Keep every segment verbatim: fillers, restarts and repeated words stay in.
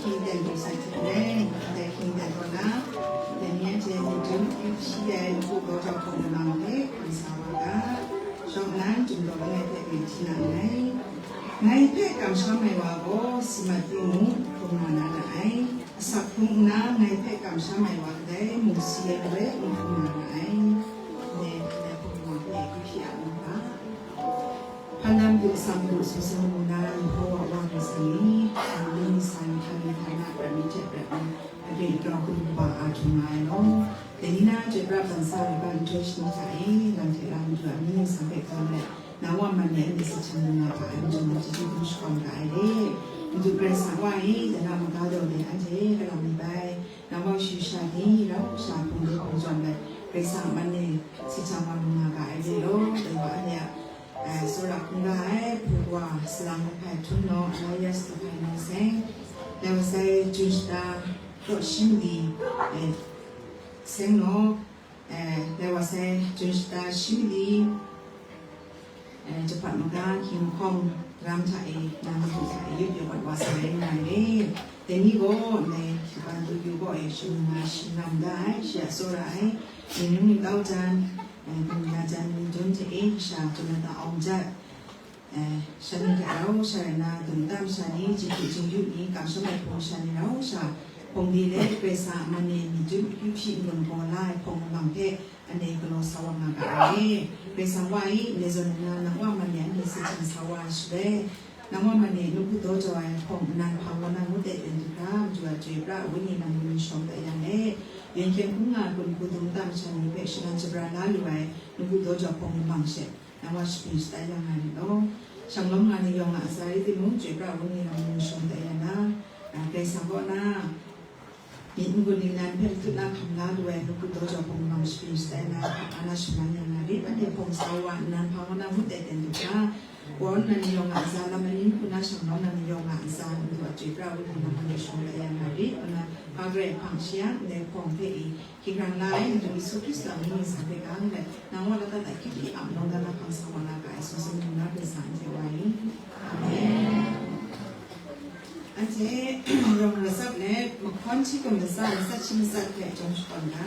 Hkying ten du sai hte maren, ndai hkying ten kaw na, dai ni anhte myit dum akyu hpyi ai lapu kau jau hpawng lamang hpe hkam sa wa ga, shawng nnan, Chyum daw langai hpe myi hti na nngai. Ngai hpe kamsham ai wa gaw, si mat timung, hkrung na na ra ai. Asak hkrung nna, ngai hpe kamsham ai wa kadai mung si ai hpe n hkrung na ra ai. Ndai hkying ten hpawng lamang hpe akyu hpyi a mu ga. Hpan lam du, atsam du, sumsing mu na, Yehova Wa Karai Kasang e, nang ning ntsa ni hta ni hta na prat mi hte prat mi, a grin grau hkrum kaba a htum nga ai law. Dai ni na chyoi pra ban sa ai ban nhtoi shani hta e, nang hte rau Madu a mying ningsang hpe hkam let, nang Wa man ni anhte si hten lu nga ga ai majaw, nang chyeju hkrum shakawn ga ai re. Madu Karai Kasang Wa e, dai na maga daw le anhte galam mi bai, nang Wa shayu sha ni rau sha hpung de hpung jawn let, Karai Kasang a man e si hten wa lu nga ga ai re law. Dai wa anhte a Ai, tsawra hkungga ai, hpung wa, salang hpai htum naw, Elias hpai naw seng, lai wa sai, jun shata, taw shi mali, ai, seng naw, ai, lai wa sai, jun shata, shi mali, ai, jahpat maga, hkying hkawm, ram hta e, na madu hta e, yup yup wat wa sa rai nga ai re. Dai ni gaw, ndai, Shinggan Dawyu gaw e, shangun na shi ngam da ai, shi a tsawra ai, Ning ning kau jan, eh, Ning na jan Ning Jun hte e, sha Jonathan Awng Jat, eh, sha ni hte rau, sha rai na, dum tam sha ni, jahku jahyu ni, kamsham ai hpung sha ni rau, sha hpung de let, Karai Kasang a man e myit dum akyu hpyi n-gun gaw la ai hpawng lamang hpe, anhte galaw sa wa nga ga ai. Karai Kasang Wa e, ndai zawn nna, nang Wa man e anhte si hten sa wa ai shaloi, nang Wa man e nawku daw jau ai hpawng nnan hpang wa na ngut ai ten du hkra, Madu a chyoi pra ai Wenyi nang myit shawng tai yang e, yen hkyen hkungga gun hku dum tam sha ni hpe shalan shabra la lu ai nawku daw jau hpawng lamang she, nang Wa shapring shatai ya nga rit law. Shanglawm nga ni yawng a ntsa rai timung, chyoi pra ai Wenyi nang myit shawng tai ya na, a, Karai Kasang kaw na, myit n-gun ningnan hpe n-tut na hkam la lu ai nawku daw jau hpawng lamang shapring shatai na, hpa na shaman ya nga rit, anhte hpawng sa wa nnan hpang wa na ngut ai ten du hkra, kaw nna ni yawng a ntsa, lam aning hku na shanglawm na ni yawng a ntsa, Madu a chyoi pra ai Wenyi nang myit shawng tai ya nga rit, nna, hpa garai hpang shi yang, ndai hpawng hpe i, hkingrang la ai Madu Yesu Hkristu a mying ningsang hpe gang let, nang Wa lata hta hkyit hkyit a malawng dan na hpang sa wa na ga ai, sumsing mu na Karai Kasang anhte Wa e. Amen. Anhte rawng rasap let, mahkawn hti hkum latsa, matsat shi matsat hpe jawm shakawn ga.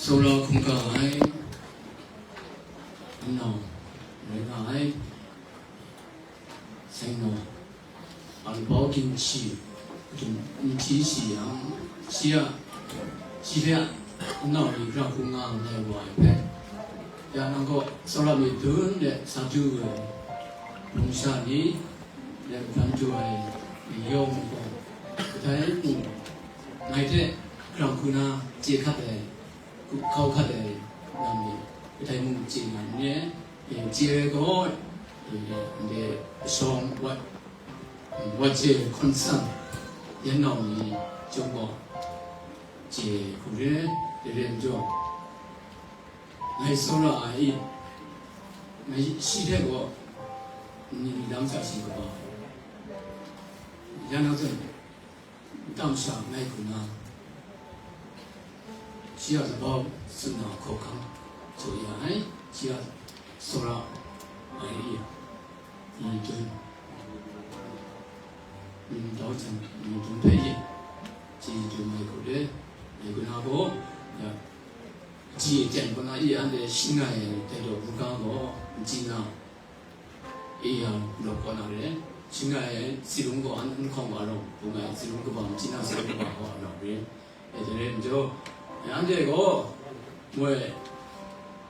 Tsawra hkungga ai, anau rai nga ai, Saingaw, Anbau Ginhti, Ginhti shi yang, shi a, shi hte anau ni hkra hkungga nga ai wa ai hpe, ya nang kaw tsawra myit dun de sa du ai, numsha ni, de hpan du ai, ni yawng gaw, kadai mung, ngai hte hkra hkungga chye hkat ai, hkau hkat ai lam ni, kadai mung chye nga n re, e, chye ai gaw, e, ndai shawng wat, wat chye hkawn san, yan nau ni chyawm gaw, chye hku re, dai re ai majaw, ngai tsawra ai, ngai shi hte gaw, ni ni lam sa shi kaba, yan nau zawn, nta masha ngai hku na, shi a labau tsun na hkawhkam jaw ya ai, shi a tsawra ai, ni dun, ni dau jan, ni dun hpe yin, chye dun ai hku re, ngai hku na gaw, ya, kaji aten kaw na i anhte shin ai dai daw buga gaw, n chyi na, e yang lawp kaw na re, shin ai tsi lung gaw an, an hkawng wa rawng, bung ai tsi lung kaba, n chyi na tsi lung kaba gaw a rawng re, e dai re majaw, anhte gaw moi,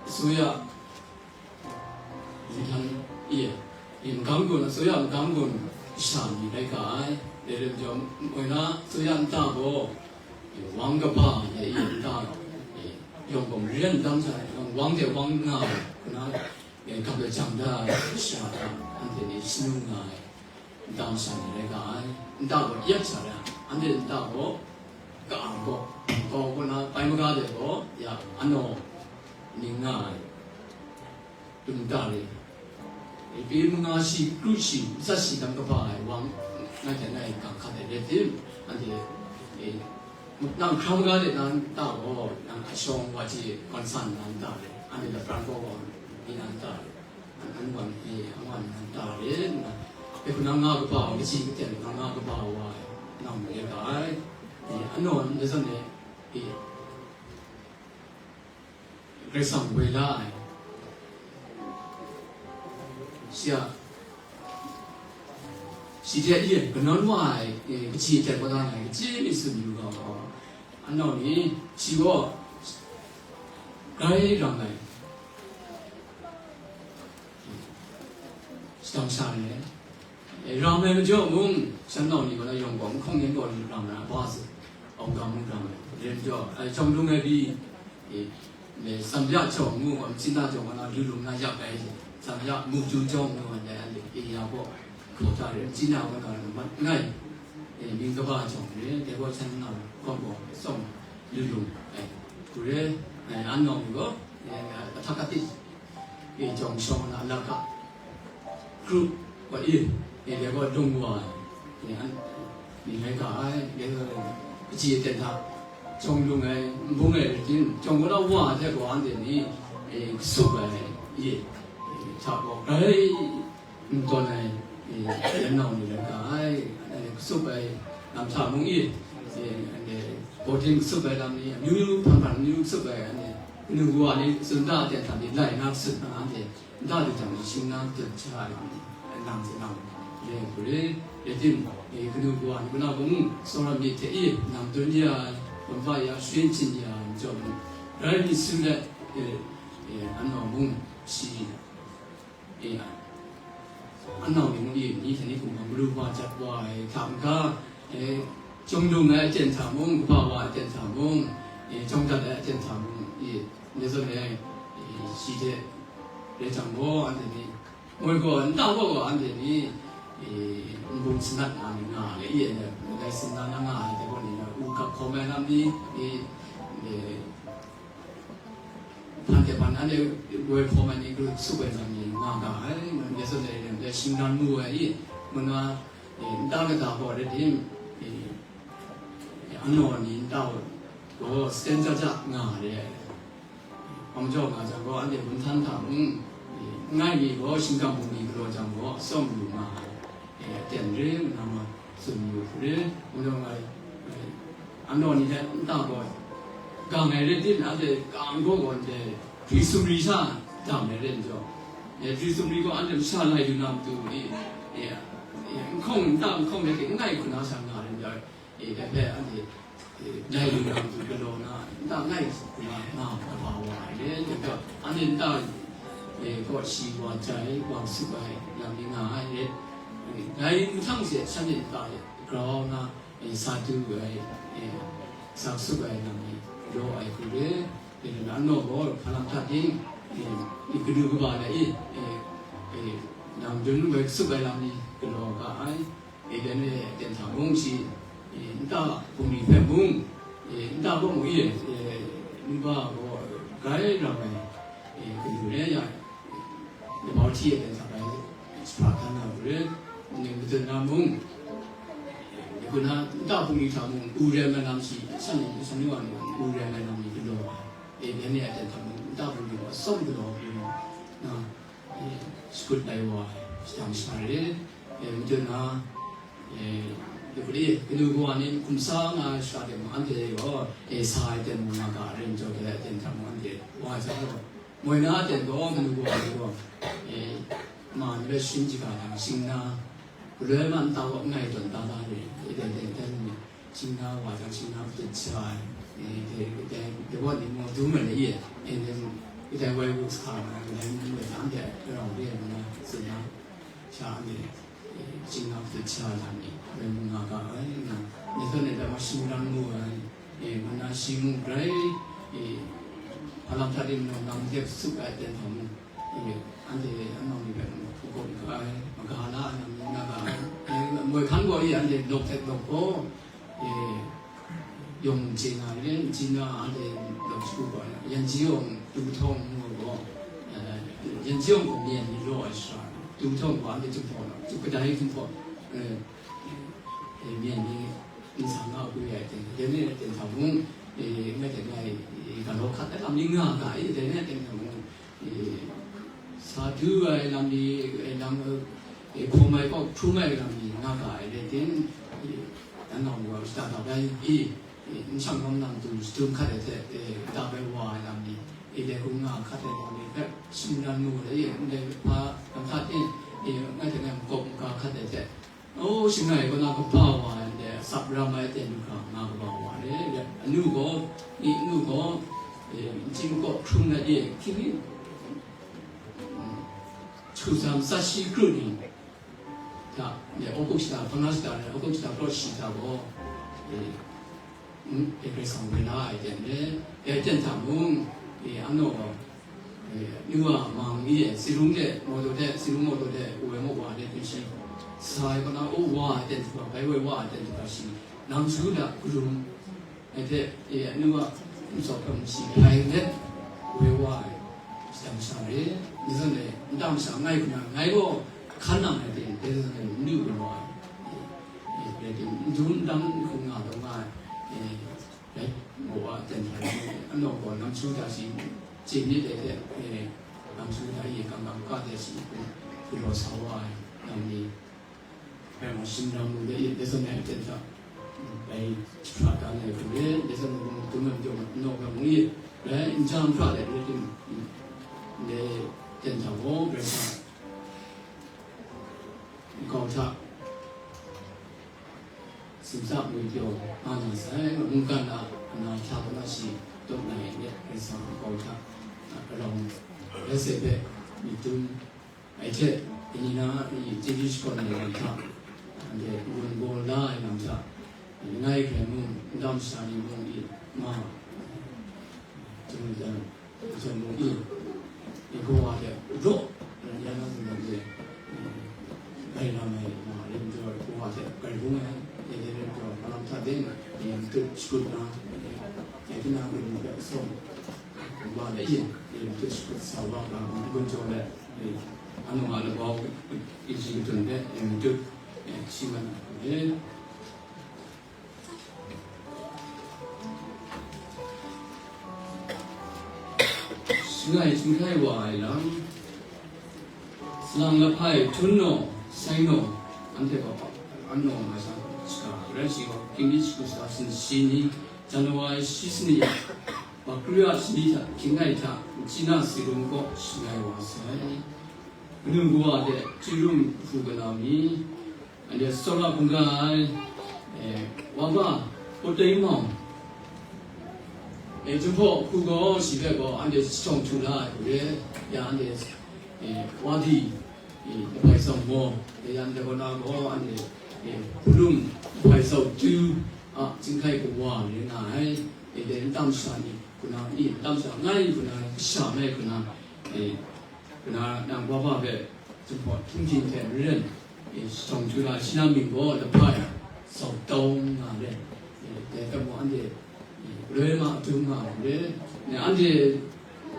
asuya, Mung htan e, e, magam gun, asuya magam gun kasha ni rai ga ai. Dai rai majaw, moi na asuya nta gaw, e, wang kaba ai, e, nta, e, yawng gaw maren dam sa ai, yawng wang de wang nga ai, kaw na, e, gap ai jang da ai, sha hta, anhte ni shanu nga ai. Nta masha ni rai ga ai. Nta gaw yat sha rai, anhte nta gaw ka-ang gaw, kau kaw na pai maga de gaw, ya, anau ning nga ai. Dum nta re. E, pyi manga shi, kru shi, matsat shi dam kaba ai wang, ngai hte ngai gang hkat ai rai tim, anhte, e, nang hkra maga de na nta gaw, nang ashawng wa ji, kwan san na nta re, anhte lapran gaw gaw, ni na nta re. An, an wan e, an wan, an ta re nna, e, hpunang nga kaba wa, kaji katen hpunang nga kaba wa, nang mayu ga ai. E, anau n zawn e, e, Karai Kasang woi la ai. Shi a, shi hte e, kanawn wa ai, e, kaji katen wa da ai, kaji mi tsun yu ga wa, anau ni, shi gaw, grai ram ai. Shadang sha ai, e, ram ai majaw mung, shan nau ni gaw na yawng gaw, nhkawng yen gaw ram ai, a ba si, awng ga mung ram ai, ren jaw, e, chyawm lung ai pyi, e, le, tsam ya chyawm ngu gaw, machyin na chyawm gaw na, lu lung na yak ai, tsam ya mu ju chyawm ngu gaw, dai, e, ya gaw, hkaw hta re, machyin na gaw na, mat ngai, e, mying kaba chyawm re, dai gaw shan nau gaw gaw, tsawm, lu lung, e, hku re, e, an nau ni gaw, e, ahtaka ti, e, jawng shawng na laka, group wa i, e, dai gaw lung wa ai, e, an, ni ngai ga ai, dai gaw, kaji aten hta, jawng lung ai, nbung ai, rai tim, jawng gaw na wa ai hte gaw, anhte ni, e, kasup ai, e, e, hta gaw, grai, n tawn ai, e, yan nau ni rai ga ai, e, kasup ai, lam hta mung i, e, e, boarding kasup ai lam ni, amyu hpan hpan amyu kasup ai, e, kanu wa ni, tsun da aten hta ni, lai na kasup na, anhte, Nta de jang, shing na tut sha ai, nang hte nang, re ai hku re, rai tim, e, kanu kawa ni, kuna gaw, tsawra myit hte e, nang dun ya ai, gun pa ya, sharin chyin ya ai, majaw, rai myit su let, e, e, anau mung shi, e, anau ni mung e, ni hte ni hkum gaw, maru wa jat wa ai hta n-ga, e, chyawm lung ai aten hta mung, kaba wa ai aten hta mung, e, chyawm dat ai aten hta mung, e, ndai zawn e, e, shi hte rai jang gaw, anhte ni, moi gaw, nta gaw gaw, anhte ni, e, nbung sanat na ni nga ai, e, ndai sin na na nga ai, dai gaw ni, u gap hkawm ai lam ni, e, e, hpan de hpan, anhte woi hkawm ai ni, gru kasup ai lam ni nga ga ai, ndai zawn e, ndai shingran mu ai, e, ngu na, e, nta kata gaw rai tim, e, anau ni nta gaw, sten ja ja nga ai. Hpa majaw nga jang gaw, anhte gun htan hta mung, n ngai mi gaw, shingkang bungli galaw jang gaw, atsawm lu nga ai, e, aten re, nang gaw tsun yu hku re, hpa majaw nga, e, anau ni hte nta gaw, Gang ai rai timung, anhte kang gaw gaw ndai, hpri sumri sha dam ai rai majaw, e, hpri sumri gaw anhte masha lai lu na matu ni, e, e, nhkawng nta nhkawng de n ngai hku na sha nga ai majaw, e, dai hpe anhte, e, lai lu na matu galaw na, nta ngai hku na nga kaba wa ai le, dai gaw, anhte nta, e, gaw shi wa jai, wa suk ai lam ni nga ai le, e, dai mahtang she shanhte nta e grau na, e, sa du ai, e, sa suk ai lam ni galaw ai hku re, e, na naw gaw hpa lam hta ting, e, e, kanu kaba lai e, e, e, nang dun woi suk ai lam ni galaw ga ai, e, dai ni aten hta mung shi, e, nta bungli hpe mung, e, nta gaw mu e, e, nba gaw grai ram ai, e, kanu re ya, Labau hti e ten sa bai, shahpra hkan na hku re, ning madat na mung, e, kuna nta hpung ni hta mung, u rai mai lam shi, shan ni, shan ni wa ni, u rai mai lam ni galaw ai. E, dai ni a ten hta mung, nta hpung ni wa tsawm galaw hku na, e, shakut lai wa ai, shadang sha re, e, madat na, e, de hku de, kanu kawa ni hkum sa nga ai shara de mung, anhte gaw, e, sa ai ten mung nga ga, ren jaw de ai ten hta mung, anhte wa ai hta gaw, Moi na aten gaw, manu gaw, manu gaw, e, ma ni bai sharin shaga na, shing na, galoi ma nta gaw ngai tawn ta ta re, e, dai, dai, dai, ni, shing na wa jang, shing na patut sha ai, e, dai, dai, dai gaw ni mung dum ai le, e, e, dai, dai wai wu sa na, dai ni wai na, dai, rau de, na, shing na, sha, e, Shing na patut sha lam ni, rai mung nga ga ai, nga, ni zawn e dai wa shing ran mu ai, e, ngu na shi mung grai, e, hpa lam hta de mung nang dep suk ai ten hta mung, e, anhte anau ni hpe mung hkrup ga ai, maga la ai lam ni nga ga ai, e, moi hkan gaw e anhte lawk hte lawk gaw, e, yawng chye na re, nchyi na anhte lawk shagu gaw, yan ji yawng du htawng ngu gaw, e, yan ji yawng gaw myen ni raw ai shara, du htawng gaw anhte Jinghpaw, Jinghpaw, kadai Jinghpaw, e, e, myen ni nsang na gwi ai ten, dai ni a ten hta mung, e, ngai hte ngai, e, galaw hkat ai lam ni nga ga, e, dai ni a ten hta mung, e, sa du ai lam ni, e, lam, e, hkum ai kaw hkrum ai lam ni nga ga ai rai tim, e, dan nau wa shada da bai, e, e, n shang lam nang tu shadum hkat ai hte, e, da bai wa ai lam ni, e, dai hku nga hkat ai lam ni hpe, shingran mu ai, e, ndai hpa lam hkat e, e, ngai hte ngai makawp maga hkat ai hte, O, shangai kaw na kaba wa ai, de, sap ram ai aten du hkra nga kaba wa ai, de, anu gaw, ni anu gaw, e, nchyin kaw hkrum na de, hkying, mm, chu sam sat shi kru ni hta, de, awkuk shata, hpang na shata, de, awkuk shata, krawt shi hta gaw, e, mm, e, Karai Kasang woi la ai aten, de, e, aten hta mung, e, anu gaw, E, yu a mang i e, si rung de, mawtaw de, si rung mawtaw de, wu ai mawk wa de, hpyi shi, sa ai kaw na, o, wa ai ten hkra, bai woi wa ai ten hkra shi, nang su da, karum ai hte, e, anu a, ntsawk hpe mung shi, bai let, woi wa ai, shadang sha re, ni zawn e, nta masha ngai hku na, ngai gaw, hkan nang ai hte, dai zawn e, n lu galaw ai, e, e, rai tim, n dum n dam n hkung nga taw nga ai, e, Rai, mawa ten hkra ni, anawng gaw nam su da shi, chye myit ai hte, e, nam su da ye, kang kang ka de shi, galaw sa wa ai, nam ni, rai ma, shing ram mu de ye, de zawn ai ten hta, rai, hpra dan ai hku ye, de zawn ai mung, dum ai majaw, anawng ga mung ye, rai, n jang hpra de, rai tim, de ten hta gaw, rai sa, nkau hta, Simsa ngwi pyaw nga na sai, mungkan a, ana hta kaw na shi, dawk na e, Karai Kasang a kau hta, a, rau, rai sai hpe, myit dum, ai hte, kaning na, i, chyeju shakawn ai lam hta, anhte, gun baw la ai lam hta, langai hkrai mung, ndam sha ni mung, i, ma, Chyum ai jan, chyum mung i, i kawa hte raw, ran ya na zun dan e, bai lam ai, ma, rim jaw ai kawa hte bai bung ai, e, e, rim jaw, malam hta den, e, matut shakut na, e, e, tinang rim hpe sawm, wa le i, e, matut shakut sa wa ga, gun jaw le, e, anu a labau, i, ji katun hpe, e, matut, e, shi man, e, Shangai chyum hkrai wa ai lam, salang lahpai htunnaw, sainaw, anhte gaw, annaw nga sha, shaka, rai shi gaw, King Yesu Hkristu a sin shi ni, January shi sani, Bakria shani hta hkying ai hta, China si rum kaw shangai wa sai. Kanu kawa de chyerum hku kanau ni, anhte tsawra hkungga ai, eh, wa ba, Pawtei Mawng, eh, Jinghpaw hku gaw shi hpe gaw anhte jahtawng htu la ai hku re, ya anhte, eh, wa di, eh, lahpai tsawm maw, eh, yan de kaw na gaw, anhte, eh, hpulum lahpai tsawm tu a, chyinghkai kawa re nga ai, eh, de ntam sha ni, kaw na, i ntam sha ngai kaw na, kasha mai kaw na, eh, kaw na, nang wa ba hpe, Jinghpaw htunghking hte maren, eh, jahtawng htu la, shi na mying gaw lahpai tsawm tawng nga re, eh, dai hpe mung anhte, eh, galoi ma dum nga re, ne, anhte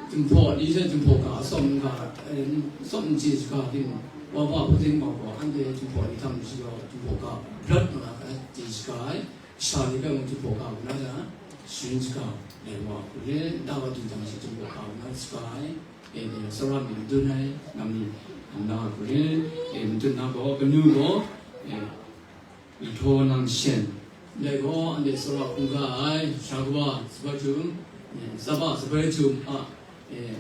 Jinghpaw ni hte Jinghpaw ga atsawm n ga, eh, atsawm n chye shaga ting, wa ba hpung ting wa gaw, anhte Jinghpaw ni hta mung shi gaw Jinghpaw ga brat nga ai chye shaga ai, sha ni hpe mung Jinghpaw ga kaw na hta, sharin shaga ai wa hku re, nta wa du jang shi Jinghpaw ga kaw na shaga ai, e, e, tsawra myit madun ai, nam ni, nam na hku re, e, madun na gaw, kanu gaw, e, Myihthaw Nangshen, ndai gaw anhte tsawra hkungga ai, sha kawa, sabai jum, e, tsaba sabai jum a, e,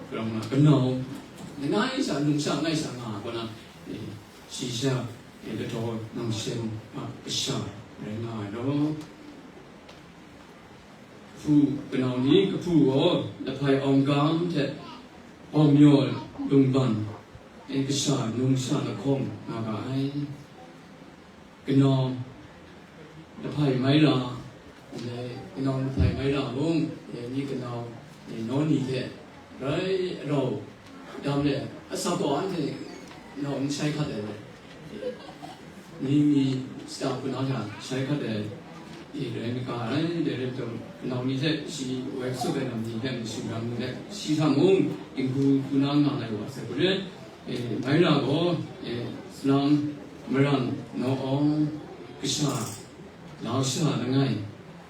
grau nga, kanau, langai sha, nung sha, ngai sha nga ai kaw na, e, shi sha, e, Myihthaw Nangshen a kasha rai nga ai law. Hpu kanau ni kahpu gaw, Lahpai Awng Gam hte Awng Myaw Lungban, e, kasha nung sha lahkawng nga ga ai. Kanau Lahpai Mai Ra, e, kanau Lahpai Mai Ra mung, e, ni kanau, e, naw ni hte rai arau dam le, asak gaw anhte nau n shai hkat ai le, ni mi shata hku na hta shai hkat ai, e, rai n ga ai, dai rai majaw, kanau ni hte shi woi tsup ai lam ni hpe mashing ram ni hte shi hta mung dinghku hku na nga lai wa sai hku re, e, Mai Ra gaw, e, salang maran naw awng kasha, lau sha langai,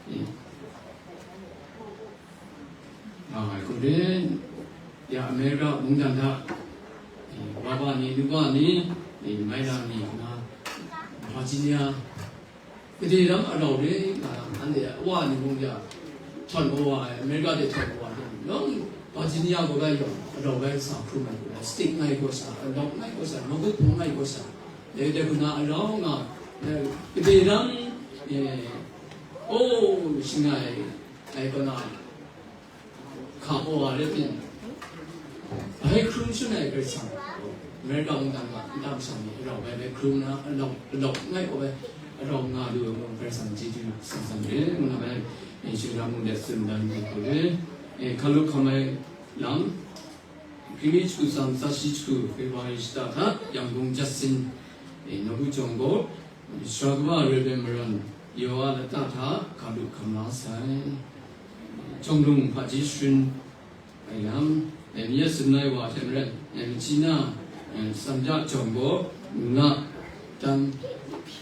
e, nga ai hku re, ya Amerika mungdan hta, e, wa ba ni, nu wa ni, e, Mai Ra ni, na, Virginia, gade ram arau re nga, anhte a wa ni mung ya, htawn wa wa ai, Amerika de htawn wa wa ai, nang Virginia gaw bai yawng, arau bai sa hkrum ai gaw, state ngai gaw sa, arau ngai gaw sa, magup hpung ngai gaw sa, dai dai hku na arau nga, e, gade ram, e, o, shangai, ai kaw na, hka wa wa rai pyin, bai hkrum shun ai Karai Kasang, Amerika mungdan wa nta masha ni rau bai, bai hkrum na, rau, rau ngai gaw bai, rau nga lu ai mung Karai Kasang chyeju san san re, ngu na bai, e, shing ram mung de tsun dan hku re, e, hkalup hkam ai lam, Hkying mi jahku tsa matsa shi jahku February shata hta, Yangon Jackson, e, nawku jawng gaw, Sara kaba Reverend Maran Yaw a lata hta hkalup hkam la sai. Chyawm lung hpaji sharin ai lam, e, mi a tsun ai wa hte maren, e, Machina, e, Sanda jawng gaw, Muna dan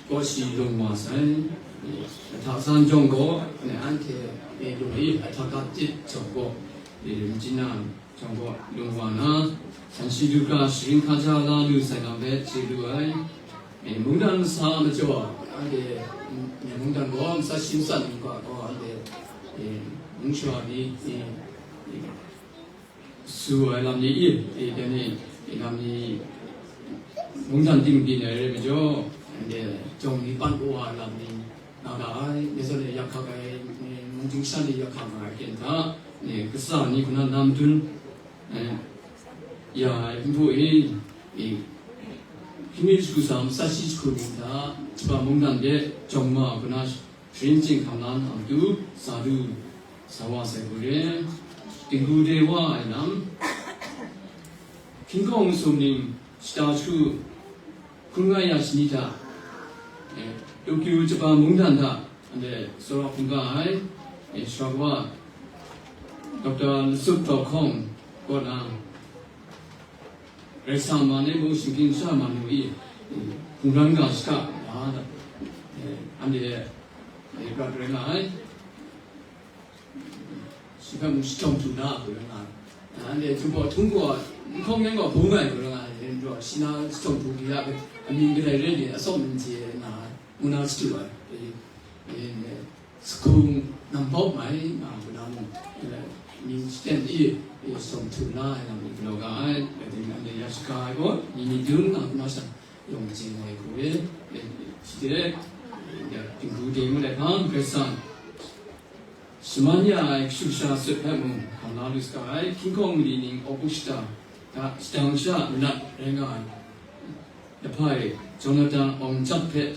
kaw shi lung wa sai. E, Lahta San jawng gaw, e, anhte, e, lung e, Lahta Katit jawng gaw, e, Machina jawng gaw lung wa na, san shi du hkra sharin hkaja la lu sai lam hpe chye lu ai. E, mungdan masa majaw, anhte, mm, mungdan gaw matsa shi matsan ai hku gaw, anhte, e, mungshawa ni, e, e, su ai lam ni i, e, dai ni, e, lam ni, mungdan ting byin ai rai majaw, anhte jawng ni pan wa ai lam ni, nga ga ai, dai zawn e yak hkak ai, e, mungchying shan ni yak hkak nga ai hkyen hta, e, katsa ni hku na nam dun, e, ya ai npu e, e, hkying mi jahku tsa matsa shi jahku ning hta, Chuba mungdan de jawng ma hku na sharin chyinghkam la na matu, sa du sa wa sai hku re, dinghku de wa ai lam, hkying hkawng masum ning shata jahku hkun nga ya shani hta, e, Tokyo Chuba mungdan hta, anhte tsawra hkungga ai, e, sara kaba Doctor Lasup Taw Hkawng kaw na, Karai Kasang man e mung, shinggyim sha man e mung, e, hkungran ga shaka na, e, anhte, e, prat rai nga ai. Shi hpe mung jahtawng htu na a hku rai nga ai. Anhte Jinghpaw Htung gaw, nhkawng yan gaw bung ai hku rai nga ai, majaw shi na jahtawng htu ni a, amying kadai rai ni, atsawm n chye na, ngu na shadu ai, e, e, e, Sahkung, Nang bawp mai, nga, kaw na mung, eh, mying shatan e, e, shawng htu la ai lam ni galaw ga ai, rai timung, anhte ya shaga ai gaw, ni ni dun nga, hkuna sha yawng chye ai hku e, eh, shi hte, eh, dinghku de ngut ai hpang, Karai Kasang, shaman ya ai kashu kasha sut hpe mung, hkam la lu saga ai, hkying hkawng mali ning awku shata hta shadang sha manat rai nga ai, Lahpai Jonathan Awng Jat hpe,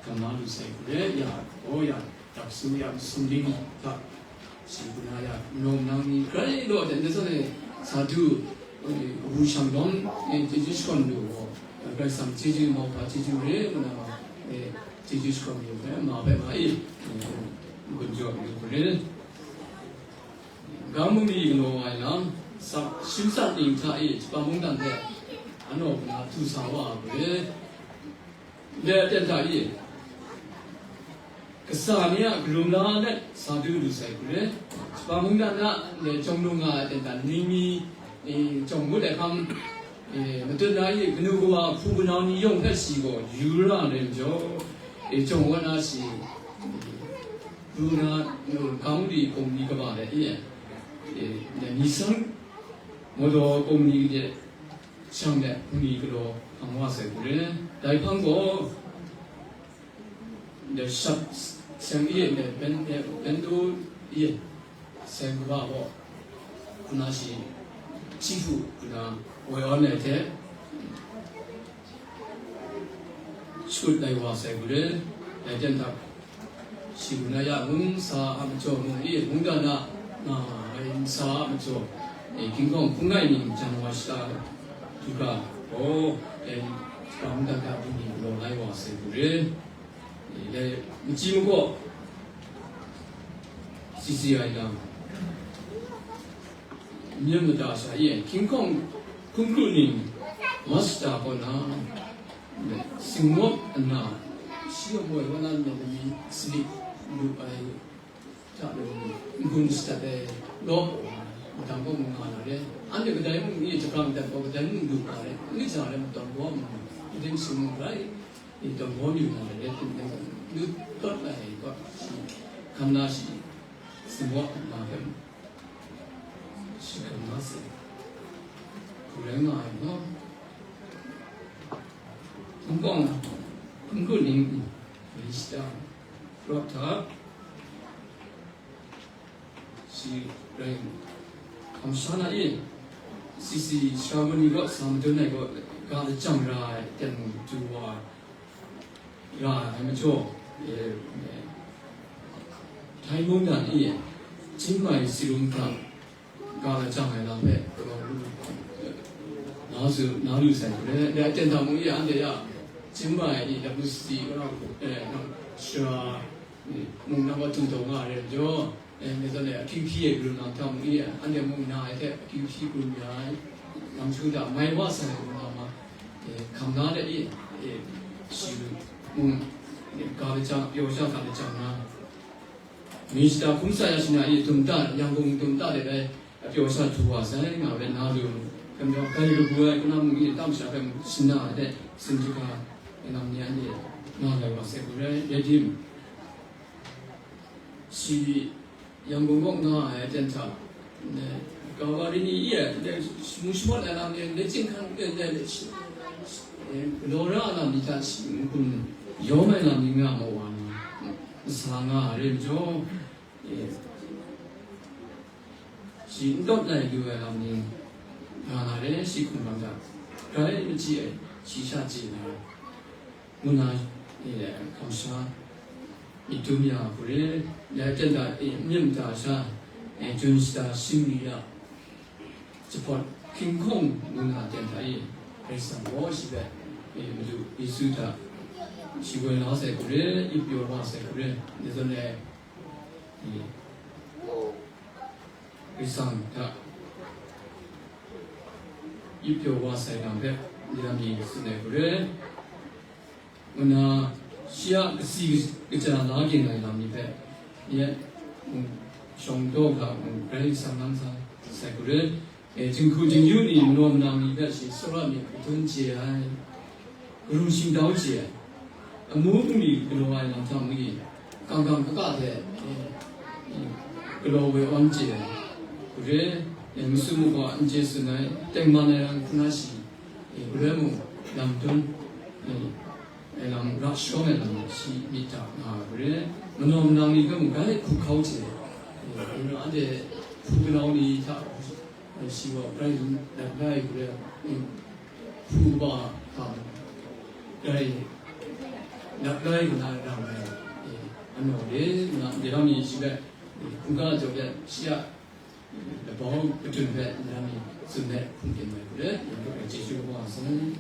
hkam la lu sai hku re, ya, gaw ya, daksu ya, sumling hta, shi hku na ya, nau nang ni grai law de, ndai zawn e, sa du, eh, wu shang dawng, eh, chyeju shakawn lu gaw, eh, Karai Kasang chyeju, mauhpa chyeju re, ngu na ma, eh, chyeju shakawn lu hpe, ma hpe ma e, eh, gun jaw lu hku re. Ga mung ni galaw ai lam, sa, shim sat ning hta e, Jahpa mungdan hte, anau hku na htu sa wa ai hku re. Ndai aten hta e, kasa ni a karum la let sa du lu sai hku re. Jahpa mungdan a ndai jawng lung nga ai aten hta ning mi, e, jawng ngut ai hkam, e, matut na e, kanu kawa hpu kanau ni yawng hpe shi gaw yu ra ai majaw, e, jawng wa na shi, e, pru na, e, kang di kawng ni kaba let e, e, ndai ni sang mawdaw kawng ni de, shang de hpung ni galaw hpang wa sai hku re. Dai hpang gaw, de shat seng e, de ben, de ben du e, seng kaba gaw, hkuna shi, hpyi hku hkuna, woi awn ai hte, shut lai wa sai hku re. Dai ten hta, shi hku na ya mung sa a majaw mung e, mungdan a nga ai nsa a majaw, e, hkying hkawng hpung ngai ning jan wa shata du ga, gaw, e, mungdan hta bungli galaw lai wa sai hku re. E, dai machyi makaw, C C I lam, myit mada sha e, hkying hkawng hkungkru ning, masta kaw na, singwawp ana, shi a moi wa na myit lami sanit lu ai hta lu, n-gun shadat ai law, madang kaw mung nga na re. Anhte kadai mung e jahprang dat gaw kadai mung lu nga re, n ja re, matawn gaw mung, kadai mung rai, e tawn gaw lu nga re, lu tawt ai gaw, hkam na shi, singwawp ana hpe, shi hkam na se, hku rai nga ai gaw, hpung hkawng, hpung hkru ning, Minista, rawt hta, shi rai, kamsham na e, C C sara ni gaw sa madun ai gaw, ga lajang ra ai, ten du wa, ra ai majaw, e, e, Thai mungdan e, Chiangmai Sirum hta ga lajang ai lam hpe, na su, na lu sai hku re, dai aten hta mung e, anhte ya, Chiangmai e, W C, e, sara, e, mung na wa tu taw nga ai re majaw, e, mi zawn e, akyu hpyi e, krum na hta mung e, anhte mung na ai hte, akyu hpyi krum ya ai, lam shu hta, mai wa sai ai krum na ma, e, hkam na de e, e, shi mung, e, ga lajang, pyaw sha ga lajang na, Minista hkum sa ya shana e dum ta, Yangon dum ta de rai, a pyaw sha htu wa sai nga bai na lu, gam jau kai kabu ai, kaw na mung e tam sha hpe mung shana de, sin jahka, e lam ni anhte nga lai wa sai hku rai, rai tim, shi Yangon kaw nga ai aten hta, ne, Kawari ni e, ne, shamu shamawt ai lam ni, ne, chyinghkan, ne, ne, ne, shi, e, galaw ra ai lam ni hta shi n-gun yawm ai lam ni nga ma wa na, sa nga ai re majaw, e, shi n tawt lai lu ai lam ni nga na re, shi hkum lam hta, grai machyi ai, shi sha chye na ai, ngu na, e, kamsham myit dum ya hku re, dai aten hta, e, myit mada sha, e, jun shata shingri ya, jahpawt hkying hkawng ngu na aten hta e, Karai Kasang gaw shi hpe, e, Madu Yesu hta shi woi la sai hku re, ip pyaw la sai hku re, dai zawn e, e, Karai Kasang hta ip pyaw wa sai lam hpe, ni lam ni tsun ai hku re, ngu na, shi a kasi kaja la ging ai lam ni hpe, ni a, mm, shawng daw hkra, mm, Karai Kasang lam sa sai hku re, e, jinghku jingyu ni, manaw manang ni hpe shi tsawra myit hkritun chye ai, karum shingtau chye ai, amu bungli galaw ai lam hta mung e, kang kang kaka hte, e, galaw woi awn chye ai, gure, e, masu magwa n chye tsun ai, tengman ai ram hkuna shi, e, gure mung, lam dun, e, e, lam ra shawng ai lam shi myit hta nga ai, gure, manaw manang ni hpe mung bai hku hkau chye ai, e, gure anhte hpu kanau ni hta, e, shi wa grai lap la ai, gure, e, hpu kaba hta mung grai lap la ai, guna ra ai, e, anaw de, nga, de lam ni shi bai, e, hkungga jaw de, shi a, Labau patun hpe nang ni tsun let hkum dim ai hku let, nang hpe chyeju kaba wa sai.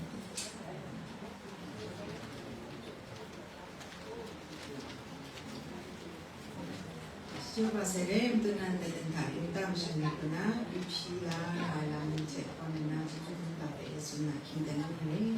Chyeju kaba sai le, matu nan dai dan hta, yum tam shan ni hku na, yu hpyi la, la ai lam ni hte, hkawn nna, chyeju kaba hpe tsun na, hkying dan ni rai.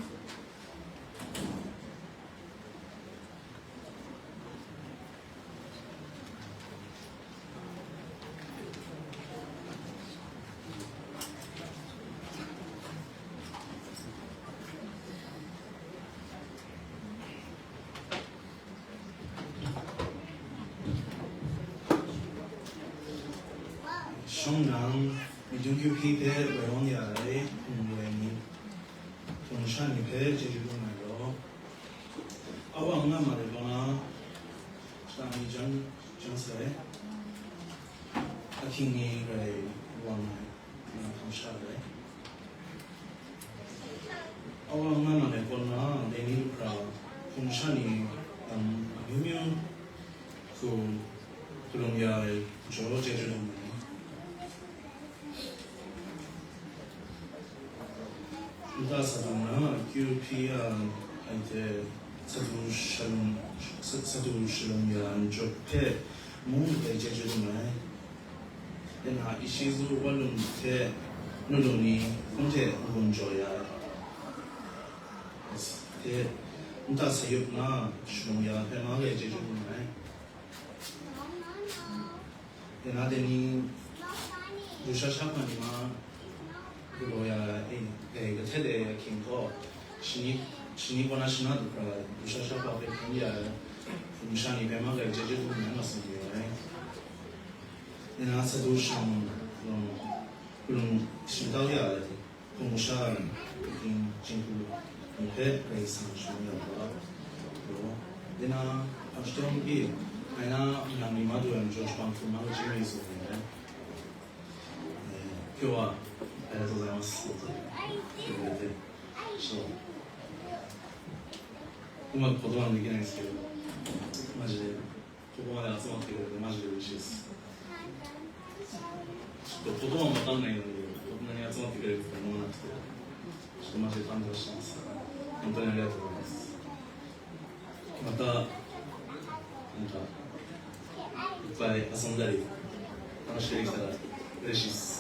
Shawng nnan, Myitkyung Q P hpe woi awn ya ai hpung woi ni, hpung sha ni hpe chyeju dum ai law. Awa nga ma ai gaw na, shata ni jan, jan sai, ahkying ni grai wa nga ai, nga hpang sha ai. Awa nga ma ai gaw na, dai ni lu hkra, hpung sha ni, lam amyu myu hku galum ya ai jaw chyeju dum ai. Nta sa du na, Q P a, ai hte, sa du shalom, sa, sa du shalom ya ai jaw hpe mung dai chyeju dum ai. Dai na, Ishizu Walung hte Nulung ni hpung hte n-gun jaw ya ai. Hte, nta sayup na, shalom ya ai hpe ma dai chyeju dum ai. Dai na, dai ni, lusha shahpa ni ma, galaw ya ai, e, grai kahtet ai ahkying gaw, shani, shani kaw na shana du hkra, lusha shahpa hpe hpung ya ai, hpung sha ni hpe ma grai chyeju dum ai, nga tsun yu ai. Dai na, sa du shang, um, hpung shingtau ya ai, hpung sha, ahkying, jinghku ni hpe Karai Kasang shangun ya ga, law. Dai na, hpang shadawn pyi, ngai na, nang ni madu ai majaw shapang hkrum na lachyum mi tsun ning ai. Eh, 今日は、ありがとうございます。来てくれて。そう。うまく言葉にできないんですけど、マジで、ここまで集まってくれて、マジで嬉しいです。ちょっと言葉もわかんないのに、こんなに集まってくれると思わなくて、ちょっとマジで感動してます。本当にありがとうございます。また、なんか、いっぱい遊んだり、楽しくできたら嬉しいです。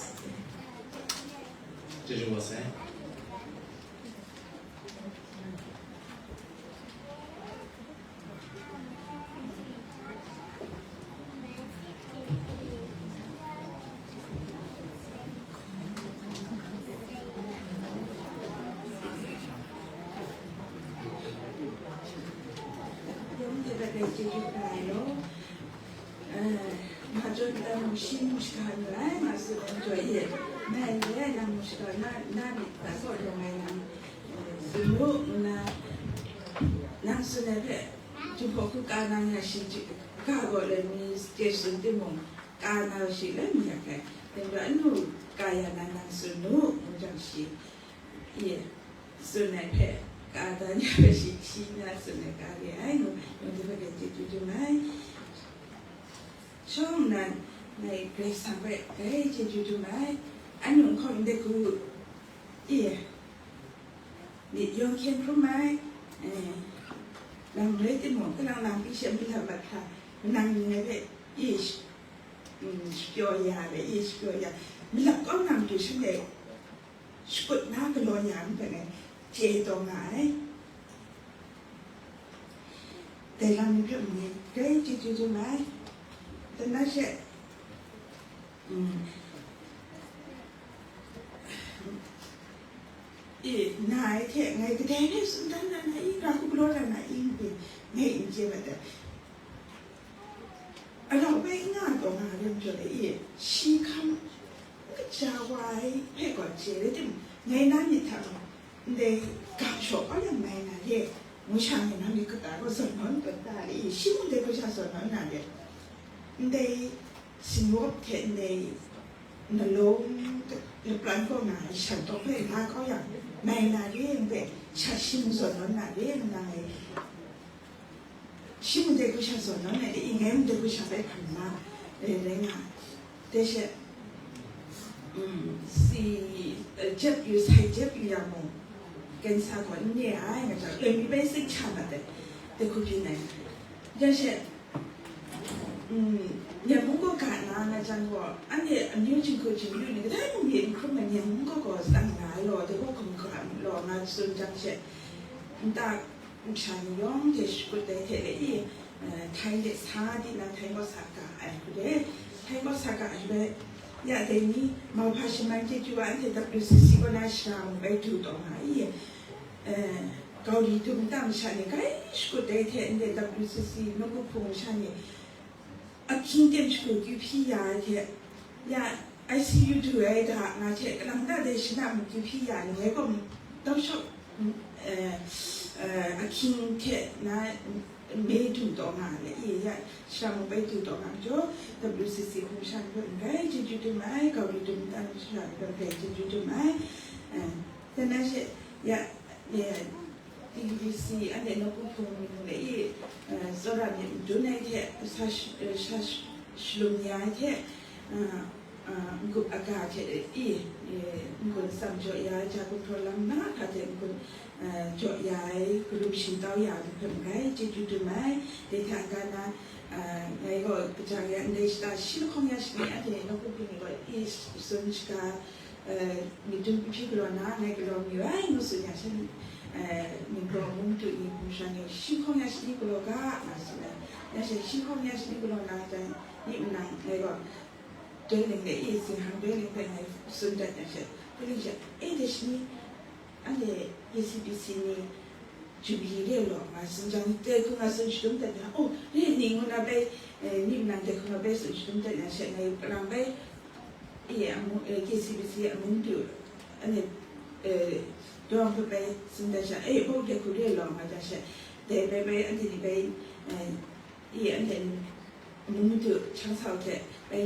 じゃあ、じゃあ、すいません。 Yawng de bai chyeju kra ai law. Eh, ma jaw nta mung shi mung shaga n rai, ma su gaw jaw e, ngai n rai, nang mung shaga na, na myit hpa saw rawng ai nang, eh, tsun u, ngu na, nang tsun ai hpe, Jinghpaw hku ka na nga shi, ga gaw lai mi chye tsun timung, ka na shi lai mi yak ai, dai majaw, anu ka ya na nang tsun u, ngu jang shi, e, tsun ai hpe, ka da ni hpe shi hpyi na tsun ai ka re ai, ngu, ngu dai hpe grai chyeju dum ai. Shawng nnan, ngai Karai Kasang hpe grai chyeju dum ai, anu nhkawm ndai hku, e, myit yawng hkyen hkrum ai, e, nang rai timung, kalang nang pyi she malap mat hkra, nang ngai hpe, e, sh-, mm, shapyaw ya ai, e, shapyaw ya, malap kau na matu shanhte, shakut na galaw ya ai hpe ngai chye taw nga ai. Dai lam ni hpe mung e, grai chyeju dum ai. Dan na she, mm, e, na ai hte ngai kadai hpe tsun dan na na i, ra hku galaw dan na i, ngai n chye mat ai. Alau bai n nga ai Nga rim jaw e, shi hkam n kaja wa ai hpe gaw chye rai tim, ngai na myit hta gaw ndai ga shaw kau yang mai na re, ngu sha ngai na myit kata gaw zawn nawn tawn ta re, shi mung dai hku sha zawn nawn na re, ndai sinwop hte ndai nalawng lapran kaw nga ai shan tawk hpe la kau yang, mai na re, n hpe sha shi mung zawn nawn na re, nna ngai shi mung dai hku sha zawn nawn ai, i ngai mung dai hku sha bai hkam na, eh, rai nga ai. Dai she, mm, si, eh, jep yu, sai jep yu yang mung, kensa gaw n re ai, nga jang, loi mi bai tsing sha mat ai, dai hku byin ai. Dai she, mm, Myen mung kaw ga na, nga jang gaw, anhte amyu jinghku jingyu ni kadai mung mi n hkrum ai, Myen mung kaw gaw tsang nga ai law, dai gaw hkum ga law, nga tsun jang she, nta, Masha ni yawng hte shakut ai hte le i, eh, Htai de sa di na, Htai gaw sa ga ai hku de, Htai gaw sa ga ai hpe, ya dai ni, mauhpa shaman chyeju wa anhte W C C kaw na shara mung bai du taw nga i, eh, Gaudi dum nta masha ni grai shakut ai hte ndai W C C nawku hpung masha ni, ahkying tem shagu kyu hpyi ya ai hte, ya I C U du ai ga nga hte, kalang ta dai shana mung kyu hpyi ya ni, ngai gaw tau shawk, eh, eh, ahkying hte na me du taw nga ai, i ya shara mung bai du taw nga majaw, W C C hpung shan hpe n rai chyeju dum ai, Gaudi dum nta masha ni hpe n rai chyeju dum ai, eh, dan na she, ya, eh, T B C, anhte nawku hpung ni hpung de i, eh, tsawra myit madun ai hte, sa sh-, eh, sha sh-, shalum ya ai hte, eh, eh, n-gup aga hte i, eh, n-gun tsam jaw ya ai, ja gumhpraw lam mahkra hte n-gun, eh, jaw ya ai, karum shingtau ya ai hpe n rai chyeju dum ai. Dai hta n-ga na, eh, ngai gaw kaja ya ndai shata shi lahkawng ya shani, anhte nawku hpung ni gaw i tsun shaga, eh, myit dum hpyi galaw na, ngai galaw mayu ai ngu tsun ya sha, eh, Ningprawng mung madu ni hpung sha ni, shi lahkawng ya shani galaw ga, nga tsun ai. Ya she shi lahkawng ya shani galaw na jang, ni mung nang ngai gaw, doi ling de i, zinghkang doi ling hpe ngai tsun dat ya she, doi ling she, e, dai shani, anhte K C B C ni, Jubilee re law, nga tsun jang, dai hku nga tsun shadum dat na, oh, re ni ngu na bai, eh, ni mung nang dai hku nga bai tsun shadum dat na she, ngai kalang bai, e, amu, eh, K C B C amu madu, anhte, eh, dawng hpe bai tsun dat sha, eh, bau dai hku re law, nga dat sha, dai bai bai, anhte ni bai, eh, i anhte mung madu hkyang sau hte bai,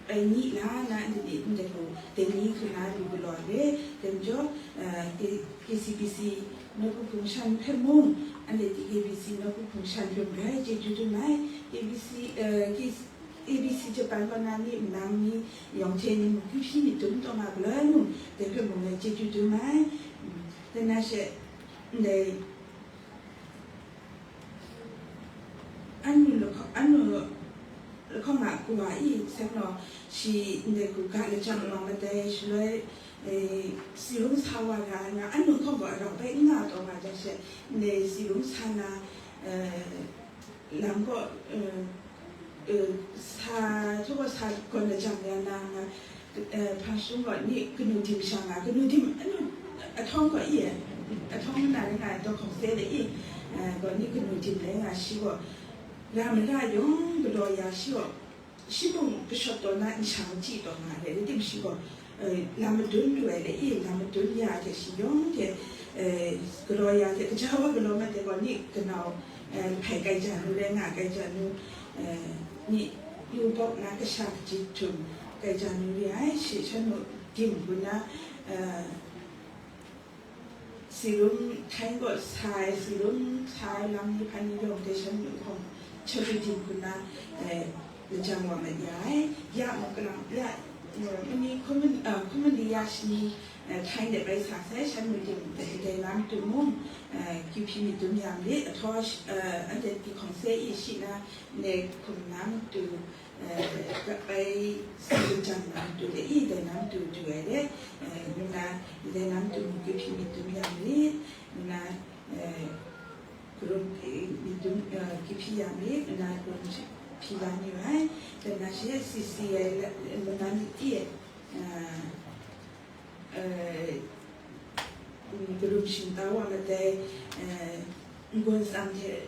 bai ni la na, ndai ni ndai hku dai ni hku na lu galaw ai re, dai majaw, eh, K-, K C B C nawku hpung shan hpe mung, anhte T K B C nawku hpung shan hpe mung rai chyeju dum ai, K B C, eh, K-, A B C Japan kaw na ni, mung nang ni, yawng hte ni mung, kyu hpyi myit dum taw nga galaw ai mung, dai hpe mung rai chyeju dum ai, mm, dai na she, ndai, Anu lahkawng, anu lahkawng a kawa i, seng law, shi ndai hku ga lajang lawng madai, shaloi, eh, si rum sa wa ra ai nga, anu hkawng gaw arau bai n nga taw nga jang she, ndai si rum sa na, eh, lam gaw, eh, eh, sa, htaw gaw sa gawn lajang ya na nga, eh, hpang shum gaw ni kanu dim sha nga, kanu dim anu ahtawng gaw i, ahtawng na rai nga ai, daw hkawng se de i, eh, gaw ni kanu dim rai nga, shi gaw, ra mara yawng galaw ya, shi gaw, shi mung kashawt taw na, nsha machyi taw nga ai, rai tim shi gaw, eh, lam madun lu ai de i, lam madun ya hte shi yawng hte, eh, galaw ya hte, kaja wa galaw mat de gaw, ni kanau, eh, hpai kai ja nu rai nga, kai ja nu, eh, ni yu bawk na kasha kaji htum kai ja nu re ai, shi shan nu dim hku na, eh, si rum htaing gaw sa ai, si rum sa ai lam ni hpan ni yawng hte shan nu hkawng chyaru dim hku na, eh, lajang wa mat ya ai. Ya mung kalang, ya, eh, mani hkuman, eh, hkuman ni ya shani, eh, htaing de bai sa sai, shan nu dim dai, dai na matu mung, eh, kyu hpyi myit dum ya marit, ahtaw, eh, anhte di hkawng se i shi na, ndai hkum na matu, eh, bai sa lu jang na matu de i, dai na matu du ai de, eh, ngu na, dai na matu mung kyu hpyi myit dum ya marit, ngu na, eh, karum, eh, myit dum, eh, kyu hpyi ya marit, ngu na karum hpyi la ni ai, dai na she C C I la, ngu na myit i, eh, eh, mm, karum shingtau wa madai, eh, n-gun tsam hte,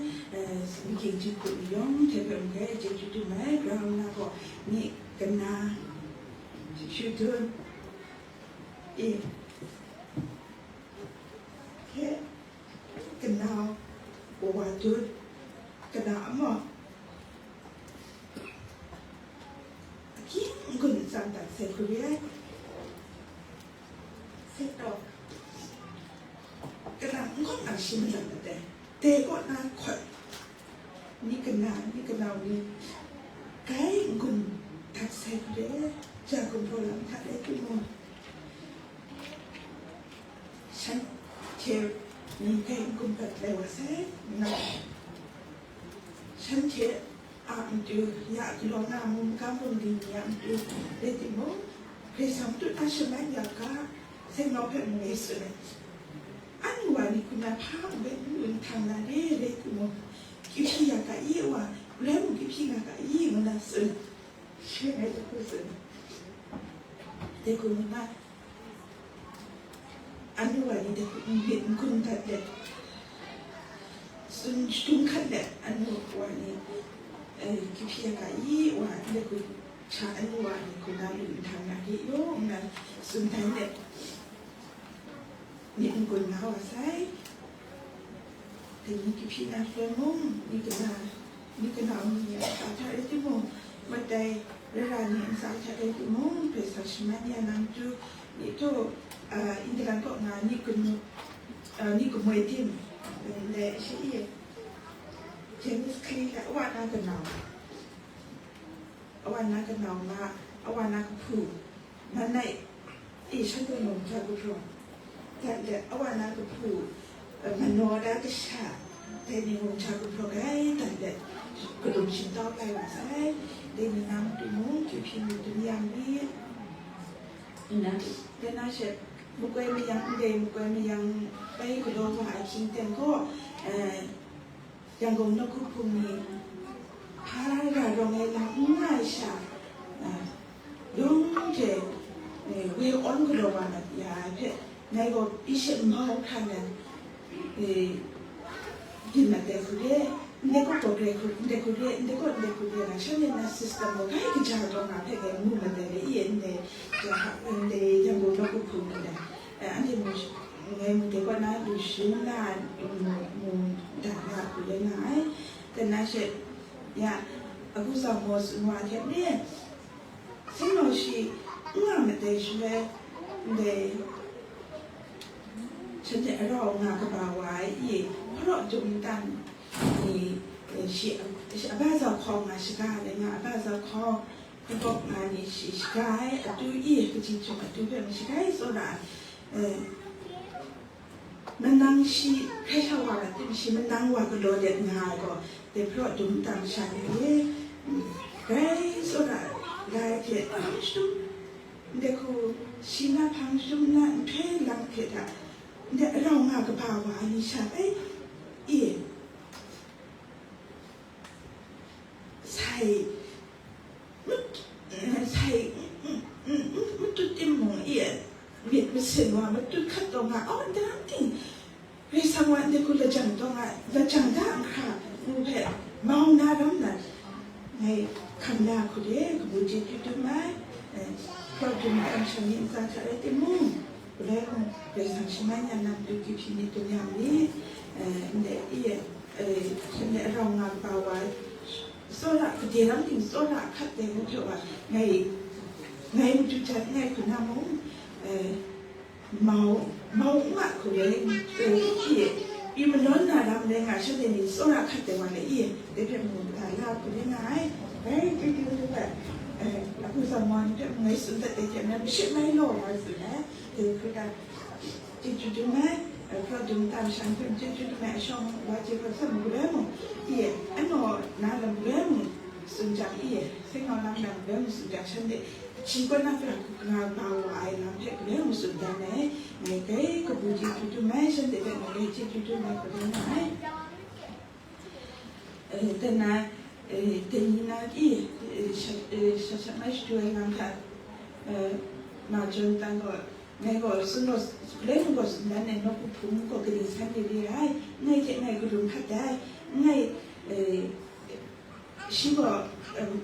eh, Singking Jinghku ni yawng hte hpe mung dai chyeju dum ai, grau na gaw ni kana, chyeju dum, e, hte, kanau, wa dun, kana a maw? Akying n-gun atsam dat sai hku re ai. Sai taw, kalang n-gun ang shi malang mat ai. Dai kaw na hkawt, ni kana, ni kanau ni, grai n-gun dat sai hku re ai. Ja gumhpraw lam hta rai timung, shanhte ni grai n-gun dat lai wa sai, nga, shanhte a matu, ya galaw na mung magam bungli ni a matu rai timung, Karai Kasang matu a shaman ya ga, Seng nau hpe mung e tsun ai. Anu wa ni hku na hpa nme n lu nhtang na re rai timung, kyu hpyi ya ga i wa, galoi mung kyu hpyi nga ga i ngu na tsun. Shi ngai hku tsun. Dai hku ngu na, anu wa ni dai hku n-, n-, n-gun dat let, tsun shadum hkat let, anu wa ni, eh, kyu hpyi ya ga i wa, dai hku sha anu wa ni hku na lu nhtang na re yaw nna tsun dan let, myit n-gun nga wa sai. Dai ni kyu hpyi na hpe mung, ni kana, ni kana mung ni a ntsa hta rai timung, matai rara ni a ntsa hta rai timung, Karai Kasang shaman ya na matu, ni htaw, a, England kaw nga ni kanu, a, ni kamoi tim, ndai shi i, James Clear, a wa na kanau, a wa na kanau nga, a wa na kahpu, Manai, e, shanhte mung ja gumhpraw dat let, a wa na kahpu, e, manaw da kasha, dai ni mung ja gumhpraw grai dat let, kadum shingtau lai wa sai. Dai ni na matu mung, kyu hpyi ni dum yang ni, nna, dai na she, makoi mayang ndai, makoi mayang bai galaw wa ai hkying ten gaw, e, Yangon nawku hpung ni hpa ra rawng ai lam n nga ai sha, a, yawng hte, e, woi awn galaw wa na ya ai hpe, ngai gaw Bishop Mao hkra nan, e, byin mat ai hku re, ndai kaw gaw grai hku, ndai hku re, ndai kaw ndai hku re nga, shanhte na system gaw grai kaja taw nga hpe ngai mu mat ai re, i e, ndai, ja, ndai Yangon nawku hpung ni na, e, anhte mu, ngai mu de kaw na lu shun na, mu, mu da na hku rai nga ai. Dai na she, ya, a ku tsawm maw tsun wa hte ni, singlaw shi n nga mat ai shaloi, ndai shanhte arau nga kaba wa ai i, hparaw dum tam ni, e, shi, shi a ba zau hkawng nga shaga ai nga, a ba zau hkawng, hkawng nga ni shi shaga ai, atu i, kaji chyum atu hpe mashaga ai tsawra ai, e, manang shi hkrai hkra wa rat tim, shi manang wa galaw let nga ai gaw, dai hparaw dum tam sha ni e, mm, grai tsawra lai hte hpang shadum, ndai hku shi na hpang shadum na nhtoi lang hte hta, ndai arau nga kaba wa ai ni sha bai, e, sai, mat-, sai, mm, mm, mm, matut timung e, myit masin wa matut hkat taw nga, aw, ndai ram ting, Karai Kasang wa ndai hku lajang taw nga, lajang da nhkra, ngu hpe, mau na ram na, ngai hkam na hku de, kabu chyeju dum ai, e, hparaw dum ai amsham ni ntsa hta rai timung, galoi mung, Karai Kasang shaman ya na matu kyu hpyi ni dum yang ni, e, ndai i, e, shanhte arau nga kaba wa, tsawra, gade ram ting tsawra hkat dai ngu hte wa, ngai, ngai matu jan ngai hku na mung, e, mau, mau n nga hku rai, e, i, i malawn na ram rai nga, shanhte ni tsawra hkat dai wa le i, dai hpe mu da la hku rai nga ai, rai, chyeju dum ai, e, a ku tsawm wa ni hpe ngai tsun dat ai hte maren, mashi mai law wa tsun ai, dai hku da, chyeju dum ai, e, hparaw dum tam sha ni hpe chyeju dum ai, a shawng wa chye hpawt hte mung galoi mung, i, anaw na lam galoi mung tsun jang, i, seng nau lam lam galoi mung tsun jang, shanhte shi kaw na hkra hkra nga ba wa ai lam hpe galoi mung tsun dan ai, ngai grai kabu chyeju dum ai, shanhte hpe ngai grai chyeju dum ai, hku rai nga ai. E, dai na, e, dai ni na, i, Sha, sha, sha mai shadu ai lam hta, eh, ma jawn tan gaw, ngai gaw sun gaw, galoi mung gaw sun dan ai nawku hpung gaw kaning san de re ai, ngai hte ngai galum hkat dai, ngai, eh, shi gaw, em,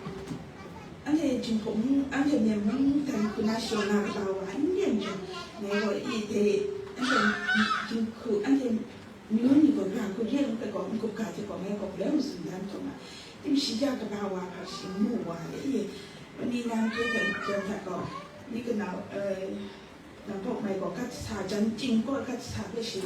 anhte Jinghpaw mung, anhte Myen mung dan hku na shadaw na kaba wa n yen jang, ngai gaw i dai, anhte Jinghku, anhte Myu ni gaw, ga hku re ai hpe gaw, n-gup ga hte gaw, ngai gaw, galoi mung sun dan taw nga, tim shi ya kaba wa hpa shi mu wa le, i, ni nang hpe jan, jan hta gaw, ni kanau, eh, nang kaw mai gaw, gat sa, jan ting gaw, gat sa hpe shi,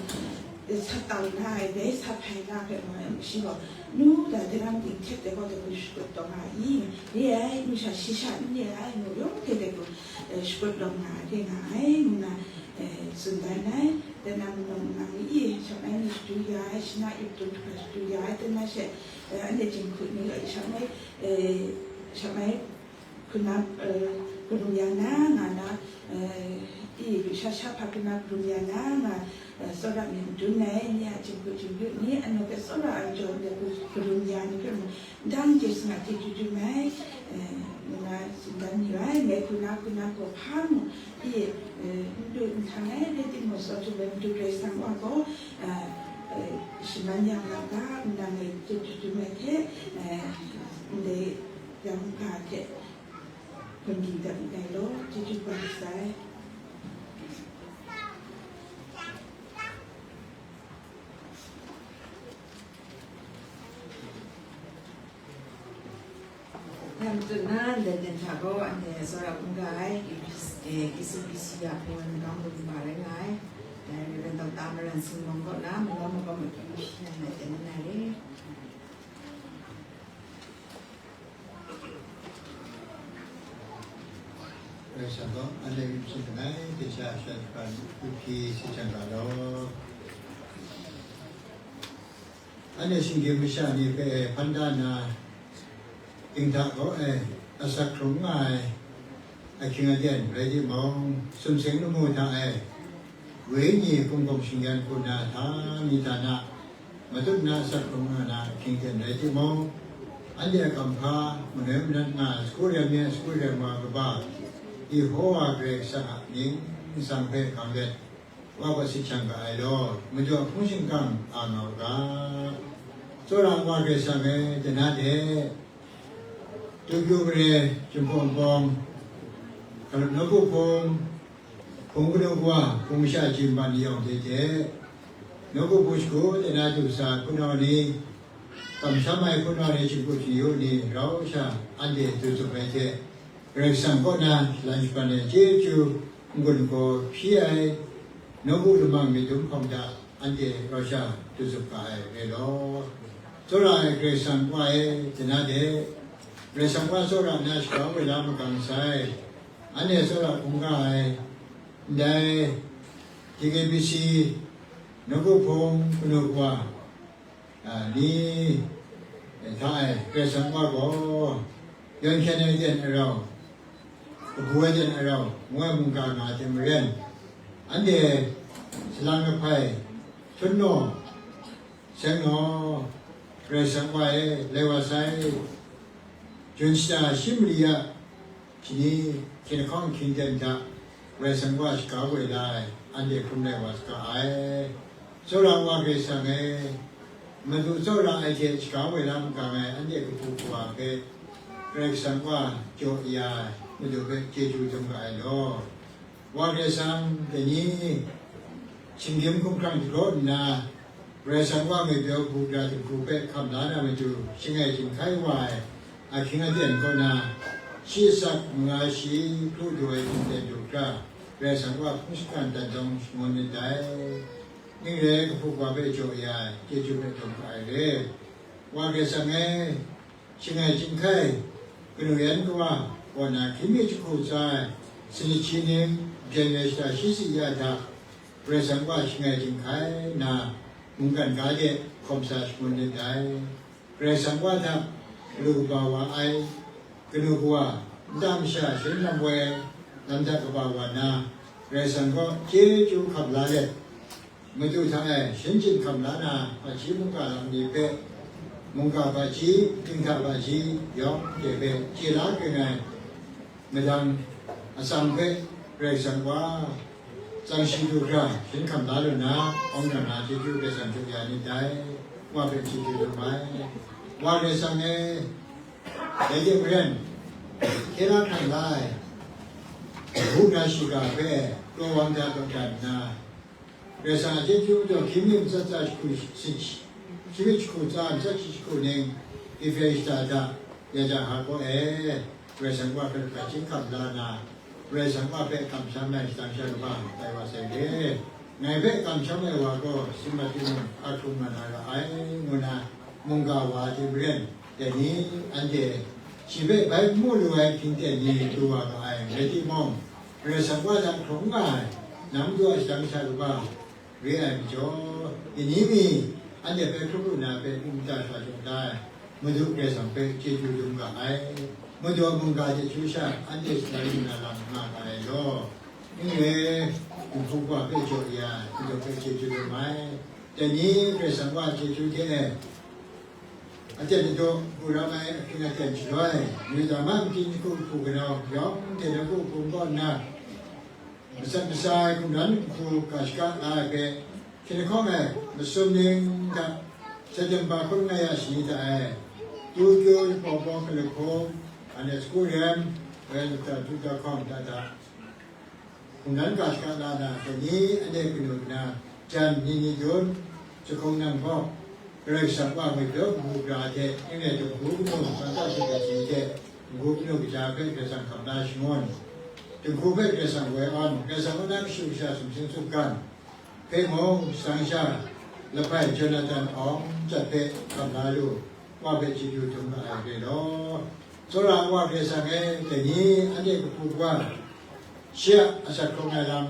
eh, sa tau na ai, dai sa hpai na hpe gaw, shi gaw, nu da daram ting htet de gaw, de gaw shakut taw nga i, re ai, nu sha shi sha n re ai, nu yawng hte de gaw, eh, shakut lawm nga ai, re nga ai, ngu na, eh, tsun dan ai. Dai na, nang, nang i, shang ai ni shadu ya ai, shana ip dum hkra shadu ya ai, dai na she, eh, anhte Jinghku ni, eh, shang ai, eh, shang ai hku na, eh, karum ya na, nga na, eh, i, lusha sha hpa hku na karum ya na, nga, eh, tsawra myit madun ai, ni a Jinghku Jingyu ni, anu hpe tsawra ai jaw de karum ya ni hpe mung, Ndang chye sa nga chye chye chye mai, eh, ngu na tsun dan ni rai, ngai hku na hku na gaw hpa mung, i, eh, n du n htang ai, rai timung, tsaw chye ai Madu Karai Kasang wa gaw, eh, eh, shaman yang na ga, ngu na ngai chye chye chye mai hte, eh, ndai yang ga hte, hpung ging dat nngai law, chye chye wa sai. Hkam tut na, ndai ten hta gaw, anhte tsawra hkungga ai, eh, E C B C a hpung ai magam hpung rai nga ai, dai Reverend Doctor Maran Singmawng kaw na, magam magam akyu shi na, na ten na re. Karai Kasang gaw, anhte myit masin langai hte sha, sha shapan hpyi si jang ga law. Anhte shinggyim masha ni hpe hpan da nna, dinghta gaw e, asak hkrung nga ai ahkying aten rai timung, sumsing lamu hta e, wenyi hpung hpung shingyan hku na hta mi hta na, matut na asak hkrung nga na ahkying aten rai timung, anhte a kamhpa manoi manat nga, sagu rem mi a sagu rem wa kaba, Yehowa Karai Kasang a mying nsang hpe hkam let, Wa gaw sit shang ga ai law, Madu a hpung shingkang a nga u ga. Tsawra Wa Karai Kasang e, dana de, Tukyu mare, Jinghpaw Wunpawng, Hkalup nawku hpung, hpung kanu kawa, hpung masha jin ban ni yawng hte hte, nawku hpung shagu dana du sa hpunau ni, kamsham ai hpunau ni, Jinghku Jingyu ni rau sha anhte du tsup ai hte, Karai Kasang kaw na shalan shaban ai chyeju n-gun hkaw hpyi ai, nawku lamang myit dum hkawm hta anhte rau sha du tsup ga ai re law. Tsawra ai Karai Kasang Wa e, dana de, Karai Kasang Wa tsawra na shaga woi la makang sai, anhte tsawra hkungga ai, ndai D K B C, nawku hpung kanu kawa, a, ni hta e, Karai Kasang Wa gaw, yawn hkyen ai aten arau, kabu ai aten arau, ngu ai mungga nga ai hte maren, anhte salang lahpai, htunnaw, seng naw, Karai Kasang Wa e, lai wa sai, Jun shata shi mali a, shani, hkying lahkawng ahkying aten hta, Karai Kasang Wa shaga woi la ai, anhte hkrum lai wa saga ai. Tsawra Wa Karai Kasang e, Madu tsawra ai hte shaga woi la makang ai anhte kahpu kawa hpe, Karai Kasang Wa jaw ya ai, Madu hpe chyeju dum ga ai law. Wa Karai Kasang, dai ni, shinggyim hkumhkrang jagraw nna, Karai Kasang Wa ngwi byaw hku gara dinghku hpe hkam la na matu, shangai chyinghkai wa ai, ahkying aten kaw na, shi asak manga shi kru du ai hkying aten du hkra, Karai Kasang Wa hpung shingkang dan jawng shangun myit dai. Ning rai, kahpu kawa hpe jaw ya ai, chyeju hpe dum hkra ai re. Wa Karai Kasang e, shangai chyinghkai, kanu yan kawa, kaw na hkying mi jahku tsa ai, sanit shi ning, byen ai shata shi tsi ya hta, Karai Kasang Wa shangai chyinghkai na, mungkan ga de hkawm sa shangun myit dai. Karai Kasang Wa hta galu kaba wa ai, kanu kawa, nta masha sharin lam woi ai, lam hta kaba wa na, Karai Kasang kaw chyeju hkam la let, Madu hta e shin chyinghkam la na, hpaji mungga lam ni hpe Mungga hpaji, dinghta hpaji yawng de hpe chye la kring ai madang atsam hpe Karai Kasang wa tsang shi du hkra, shin hkam la lu na, awng na na chyeju Karai Kasang jaw ya nit dai. Wa hpe chyeju dum ai. Wa Karai Kasang e, dai hte maren, hkye la hkran la ai, bu na shiga hpe, kraw wang da taw dan nna, Karai Kasang a chyeju majaw hkying mi matsat tsa jahku shi, shi, shi myit jahku tsa matsat shi jahku ning, Ephesa shata hta, ya jang hpa kaw e, Karai Kasang wa hpe hkam hkam la na, Karai Kasang wa hpe kamsham ai shadang sha kaba tai wa sai le. Ngai hpe kamsham ai wa gaw, si mat timung, a hkrum nga na ra ai, ngu na mungga wa hte maren, dai ni anhte shi hpe bai n mu lu ai hpingten ni du wa ga ai, rai timung, Karai Kasang wa hta hkrum nga ai, na madu a shadang sha kaba re ai majaw, dai ni mi anhte hpe hkrup lu na hpe n-gun ta shwa jaw da ai, Madu Karai Kasang hpe chyeju dum ga ai. Madu a mungga hte chyu sha anhte sharai lu na lam nga ga ai law, n re, dinghku wa hpe jaw ya ai, Madu hpe chyeju dum ai. Dai ni Karai Kasang wa chyeju hte e, aten adaw hku ram ai ahkying aten shaloi, Yuda ma matu jahku hku kanau yawng hte nawku hpung kaw nna, matsat matsa ai hkungran nhku ga shaka la ai hpe, hkying lahkawng ai masum ning hta September hkun ngai ya shani hta e, Tokyo, Pawpaw, Kalahkawng, Ane School Rem, Wen Tuta Tuta Hkawng hta hta, hkungran ga shaka la na, dai ni anhte kanu na, jan ni ni dun, jahkung nang hpawng, Karai Kasang wa ngwi pyaw kabu gara hte, ning rai dinghku kanu, kata shinglet ji hte, dinghku kanu kaja hpe Karai Kasang hkam la shangun, dinghku hpe Karai Kasang woi awn, Karai Kasang kaw na kashu kasha sumsing tsup gan, hpe mung, shadang sha, lahpai Jonathan awng jat hpe hkam la lu, wa hpe chyeju dum ga ai re law. Tsawra ai Wa Karai Kasang e, dai ni anhte kahpu kawa, shi a asak hkrum ai lam,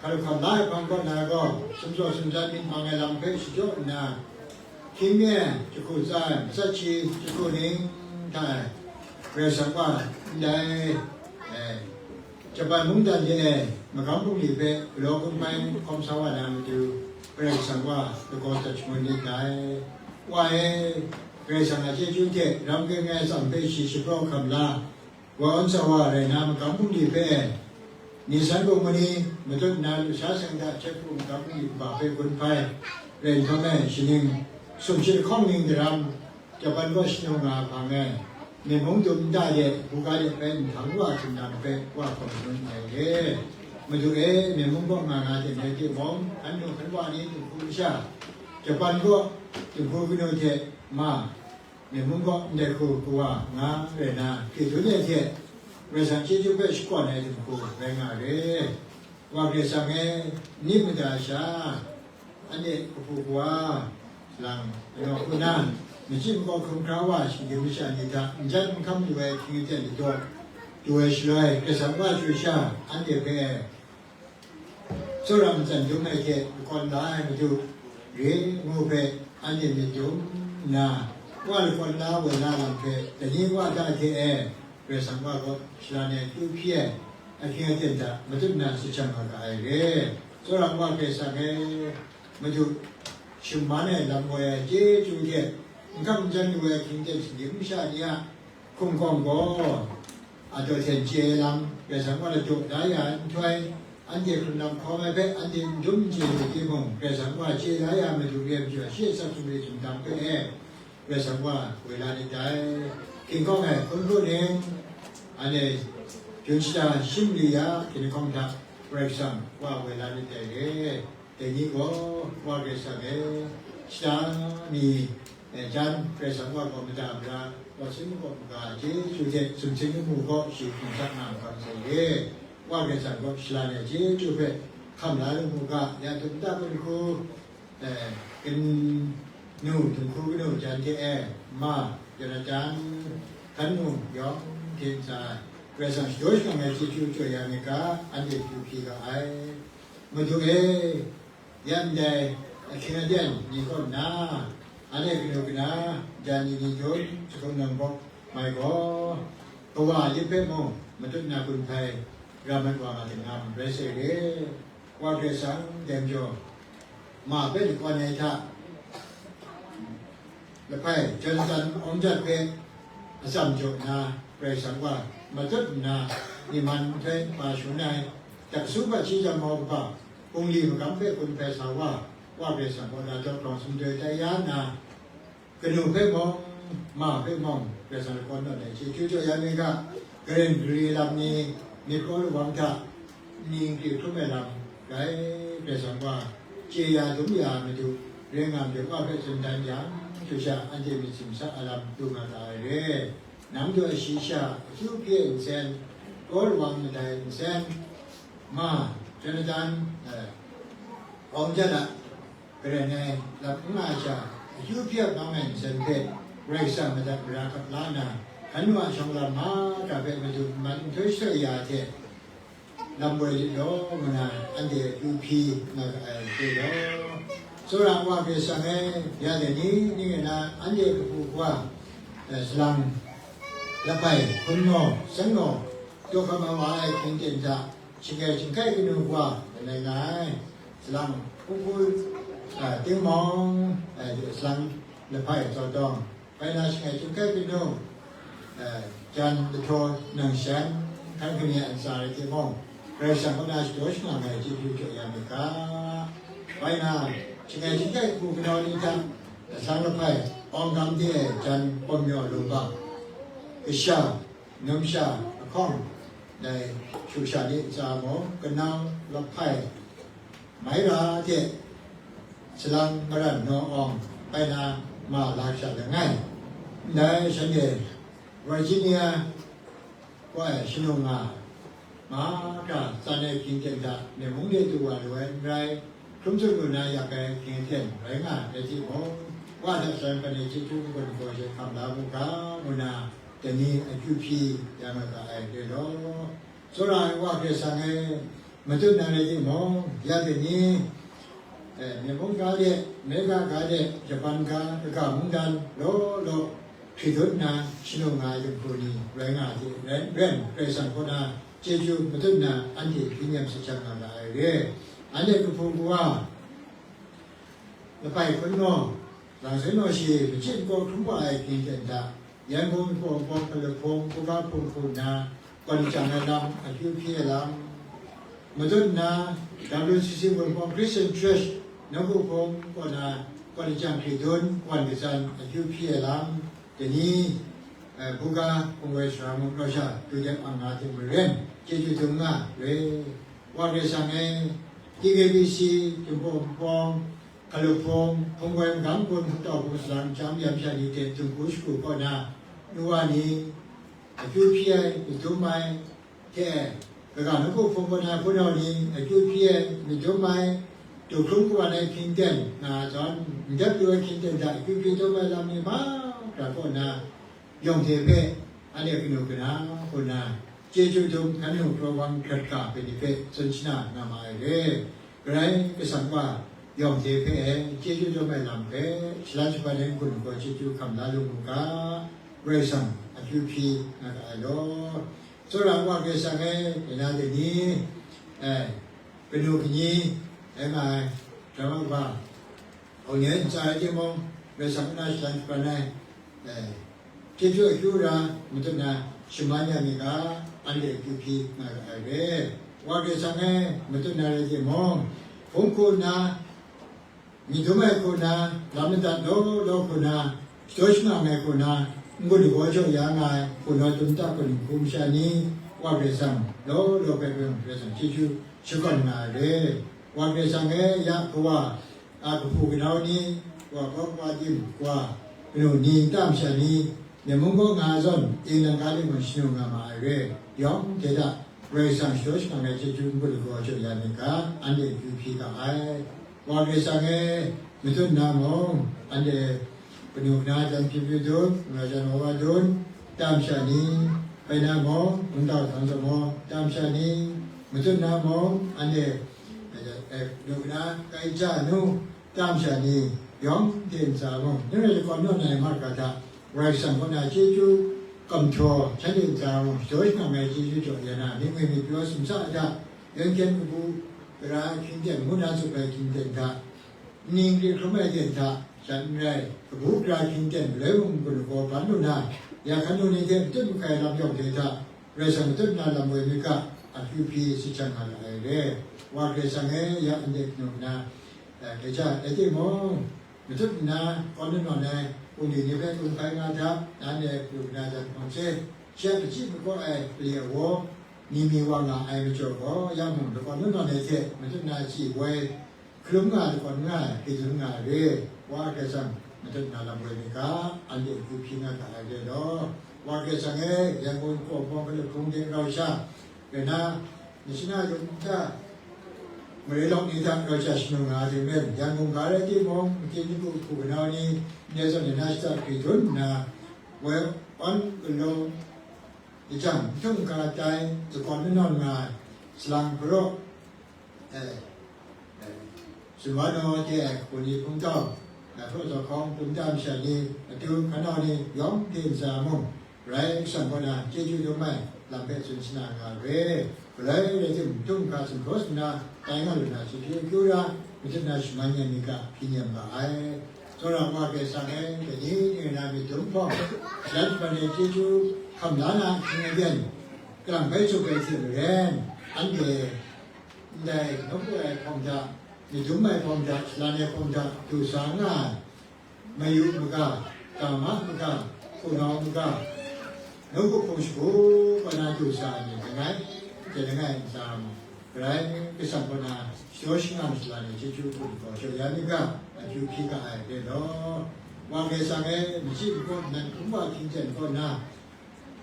hkalu hkam la ai hpang kaw na gaw, sumsaw sumjan myit mang ai lam hpe shadaw nna, hkying mi ai jahku tsa ai, matsat shi jahku ning hta e, Karai Kasang wa ndai, e, Japan mungdan de e, magam bungli hpe galaw gun bai hkawm sa wa na matu, Karai Kasang wa lagaw dat shangun nit dai. Wa e, Karai Kasang a chyeju hte ram keng ai atsam hpe shi shapraw hkam la, wa awn sa wa rai na magam bungli hpe e, Nisan bung mani matut nna lusha seng hta hte hpung magam bungli kaba hpe gun hpai, rai nhtawm e, shi ning, sumshi lahkawng ning daram, Japan kaw shanu nga hpang e, myit mung dum nta de, buga de bai nhtang wa hkindang hpe wa hkawm shangun ai re. Madu e, myit mung kaw nga nga de, rai timung, hkan nu hkan wa ni dinghku masha, Japan kaw dinghku kanu hte ma, myit mung kaw ndai hku kawa nga rai na, hkye dun ai hte, Karai Kasang chyeju hpe shakawn ai dinghku rai nga re. Wa Karai Kasang e, ni mada sha, anhte kahpu kawa, lang, anaw hku na, machyi makau hkrum hkra wa, shinggyim masha ni hta, n jan n hkam lu ai hkying aten ladaw du ai shaloi, Karai Kasang wa chyu sha, anhte hpe tsawra matsan dum ai hte lakawn la ai Madu, re ngu hpe, anhte myit dum nna, wa lakawn la woi la lam hpe, dai ni wa da hte e, Karai Kasang wa kaw shalan ai akyu hpyi ai ahkying aten hta matut na sahchang nga ga ai re. Tsawra wa Karai Kasang e, Madu, summan ai lam woi ai chyeju hte, n hkam n jan lu ai hkying ten shinggyim masha ni a hkum kawng gaw, a daw hten chye ai lam, Karai Kasang wa ladaw da ya ai nhtoi, anhte hkrun lam hkawm ai hpe anhte n dum n chye lu timung, Karai Kasang wa chye da ya ai Madu re ai majaw, shi a asak sumri hkingdang hpe e, Karai Kasang wa woi la nit dai. Hkying hkawng e hkun hkru ning, anhte jun shata shim li ya, hkying lahkawng hta Karai Kasang wa woi la nit dai re. Dai ni gaw, Wa Karai Kasang e, shata mi, e, jan Karai Kasang wa gaw mada mara, wa sin makaw maga, chyeju hte sumsing lamu gaw shi hpung sak nga hkawm sai re. Wa Karai Kasang gaw shalan ai chyeju hpe hkam la lu mu ga, ya dum nta hkun hku, e, kanu dinghku kanu jan hte e, ma, Jonathan, hkan nu yawng hte ntsa, Karai Kasang shadaw shangang ai chyeju jaw ya myit ga, anhte akyu hpyi ga ai. Madu e, ya ndai ahkying aten ni kaw nna, anhte kanu kana, jan ni ni dun, jahkung nang bawk mai gaw, kawa lit hpe mung matut na gun hpai ra mat wa nga dinglam rai sai re. Wa Karai Kasang dai majaw, ma hpe lakawn ai hta, Lahpai Jonathan Aung Jat hpe atsam jaw nna, Karai Kasang wa matut nna, myi man nhtoi ma shangun ai, taksu hpaji janmau kaba, bungli magam hpe gun hpai sa wa, wa Karai Kasang kaw na daw hkrawng sumdoi tai ya nna, kanu hpe mung, ma hpe mung, Karai Kasang lakawn nawn ai chyeju jaw ya mi ga, garen gari lam ni, myit kau lawang hta, ning hkri hkrum ai lam rai, Karai Kasang wa chye ya dum ya Madu rai nga myit wa hpe tsun dan yang, shut sha anhte myit simsa ai lam du nga ga ai re. Nang du ai shayi sha, akyu hpyi ai nsen, kau lawang madai nsen, ma, Jonathan, eh, Aung Jat a, Karen ai lam n nga ai sha, akyu hpyi ap nang ai nsen hpe, Karai Kasang madat mara hkap la nna, hkan wa shawng lam mahkra hpe Madu man nhtoi soi ya hte, lam woi lit law, ngu na anhte akyu hpyi nga ga ai hte law. Tsawra Wa Karai Kasang e, ya dai ni ning e na anhte kabu kawa, eh, salang, lahpai, hpun naw, seng naw, daw hkam ai wa ai hkying ten hta, shingai chyinghkai kanu wa, langai nga ai, salang, hpun hpun, ah, tingmawng, eh, salang, lahpai, tsawtawng, bai na shingai chyinghkai kanu, eh, jan lahtaw nang shan, hkan hkani a ntsa rai timung, Karai Kasang kaw na shadaw shangang ai chyeju jaw ya myit ga. Bai na, shingai chyinghkai hku kanau ni hta, salang lahpai, awng gam de ai jan pawm yaw lung bang, kasha, numsha, ahkawng, dai shu sha ni ntsa mung, kanau, lahpai, mai ra hte salang maran naw awng bai na ma la sha langai. Ndai shanhte Virginia wa ai shanung nga, mahkra tsan ai hkying ten hta myen mung de du wa lu ai n rai, hkrum tsun lu na yak ai hkying ten rai nga ai rai timung, wa hta san hpan e chyeju n-gun gaw she hkam la mu ga, ngu na, dai ni akyu hpyi ya nga ga ai re law. Tsawra ai Wa Karai Kasang e, matut na rai timung, ya dai ni, eh, myen mung ga de, Amerika ga de, Japan ga, kaga mungdan law law, hkri dun nna, shanung nga ai dinghku ni rai nga ai hte, ren, ren, Karai Kasang kaw na chyeju matut nna, anhte hpyi nem sahchang nga ga ai re. Anhte kahpu kawa, lahpai hpun naw, lang sai naw shi, machyin kaw hkrum wa ai hkying ten hta, Yangon Hpawng Hpawng Hkalup Hpung, Buga Hpung hku nna, kaw lajang ai lam, akyu hpyi ai lam, matut nna, W C C Wunpawng Christian Church, Nawku Hpung kaw na, kaw lajang hkri dun, kawan katsan, akyu hpyi ai lam, dai ni, eh, Buga Hpung woi sara mung rau sha, du dep ang nga hte maren, chyeju dum nga re. Wa Karai Kasang e, T K B C, Jinghpaw Hpawng, Hkalup Hpung, Hpung woi magam gun, Hpungtau Hpung salang, Chyam Yam Sha ni hte, Zunggu Shagu kaw na, nu wa ni, akyu hpyi ai, myit dum ai, hte, kaga nawku hpung kaw na hpunau ni, akyu hpyi ai, myit dum ai, du hkrum kawan ai hkying ten nga ai zawn, ndep lu ai hkying ten hta akyu hpyi dum ai lam ni mahkra kaw na, yawng hte hpe, anhte kanu kana kaw na, chyeju dum hkan nu krawang hkrat ga hpe ni hpe tsun shana nga ma ai re. Karai Kasang wa yawng hte hpe e chyeju dum ai lam hpe, shalan shaban ai n-gun gaw chyeju hkam la lu mu ga, Karai Kasang akyu hpyi nga ga ai law. Tsawra Wa Karai Kasang e, dai na dai ni, eh, kanu kani, rai nga ai, drama wa, Hkau ni ai ntsa rai timung, Karai Kasang kaw na shalan shaban ai, eh, chyeju akyu ra, matut na shaman ya mi ga, anhte akyu hpyi nga ra ai re. Wa Karai Kasang e, matut na rai timung, hpung hku nna, myit dum ai hku nna, lam madat law law hku nna, shadaw shangang ai hku nna, n-gun lagaw jaw ya nga ai, hpunau dum ta hku ningku masha ni, Wa Karai Kasang law law hpe Karai Kasang chyeju shakawn nga ai re. Wa Karai Kasang e, ya kawa, a kahpu kanau ni, wa kawk wa dim, wa kanu ni, nta masha ni, myen mung kaw nga ai zawn, ing lang ga ling gaw shanung nga ma ai re. Yawng hte hta, Karai Kasang shadaw shangang ai chyeju n-gun lagaw jaw ya myit ga, anhte akyu hpyi ga ai. Wa Karai Kasang e, matut nna mung, anhte kanu kana jan hpyi hpyi dun, kanu jan wa wa dun, nta masha ni, bai na mung, hpungtau hpang zawn mung, nta masha ni, matut nna mung, anhte, eh, eh, kanu kana kai ja nu, nta masha ni, yawng hte ntsa mung, ni rai lakawn nawn ai mahkra hta, Karai Kasang kaw na chyeju gumhpraw, shanhte ntsa mung, shadaw shangang ai chyeju jaw ya na, myit ngwi myit pyaw sumsa ai hta, yawng hkyen kabu, gara hkying ten, ngu na tsup ai hkying ten hta, ning hkri hkrum ai ten hta, Jan n rai, kabu gara hkying ten galoi mung gun lagaw ban lu na, ya hkan lu ni hte matut mahkai lam yawng hte hta, Karai Kasang matut na lam woi myit ga, akyu hpyi sahkyan nga ra ai re. Wa Karai Kasang e, ya anhte hkanu na, eh, gaja rai timung, matut nna kawn nanawn ai, hpung ni ni hpe gun hpai nga hta, nanhte hkanu na jan hpang hte, shi a hpachyi hpakaw ai pali awa, ni mi wa nga ai majaw gaw, ya mung lakawn nanawn ai hte matut na shi woi, hkalum nga ai, lakawn nga ai, hkye dun nga ai re, Wa Karai Kasang matut na lam woi myit ga, anhte akyu hpyi nga ga ai re law. Wa Karai Kasang e, Yangon kaw bawng hpe lahkrung de rau sha, rai na, National Youth hta, Mare lawng ni hta rau sha shanu nga ai hte maren, Yangon ga rai timung, makin ni hku hku kanau ni, ndai zawn ni na shata hkri dun nna, woi awn galaw, jang, nhtum hkra tai, lakawn nanawn nga ai, salang hparaw, eh, eh, Sumano de ai hku ni hpungtau, eh, hparaw zawhkawng, hpungtau masha ni, matu hkanau ni, yawng hte ntsa mung, Karai Kasang kaw na chyeju dum ai lam hpe tsun shana nga ai re. Galoi rai timung, nhtum hkra sumhpraw sumna, tai nga lu na, chyeju kyu ra, matut na shaman ya myit ga, hpyi nem nga ai. Tsawra Wa Karai Kasang e, dai ni ning rai na myit dum hpawng, shalan shaban ai chyeju hkam la na ahkying aten, kalang bai tsup ai hte maren, anhte ndai nawku ai hpawng hta, myit dum ai hpawng hta, shalan ai hpawng hta, du sa nga ai, mayu maga, dama maga, hpunau maga, nawku hpung shagu kaw na du sa ai ni langai, hte langai ntsa mung, Karai Kasang kaw na shadaw shangang shalan ai chyeju hku lagaw jaw ya myit ga, akyu hpyi ga ai re law. Wa Karai Kasang e, machyi makaw nnan hkrum wa hkying ten kaw na,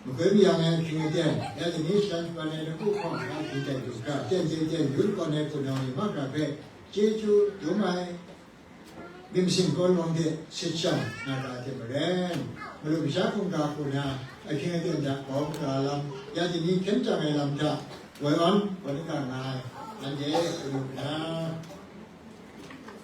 makoi mayang ai ahkying aten, ya dai ni shalan shaban ai nawku hpawng na hkying ten du hkra, ten ten ten yu lakawn ai hpunau ni mahkra hpe chyeju dum ai, myit masin kaw lawang hte sit shang na ra ai hte maren, malu masha hkungga hku na ahkying aten hta bau hkra lam, ya dai ni hkyen chyang ai lam hta woi awn, woi hkra nga ai, anhte kanu na,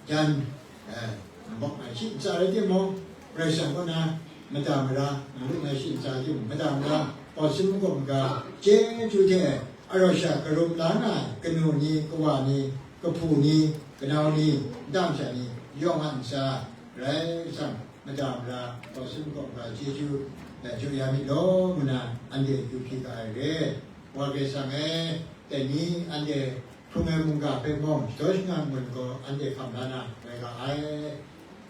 jan, eh, nang bawk ai shi ntsa rai timung, Karai Kasang kaw na mada mara, nang lu ai shi ntsa timung, mada mara, pawt sin makawp maga, chyeju hte, arau sha karum la nga ai kanu ni, kawa ni, kahpu ni, kanau ni, nta masha ni, yawng a ntsa, Karai Kasang mada mara, pawt sin makawp maga, chyeju, eh, jaw ya myit law, ngu na, anhte akyu hpyi ga ai re. Wa Karai Kasang e, dai ni anhte hkrung ai mungga hpe mung, shadaw shangang ngun gaw anhte hkam la na rai nga ai.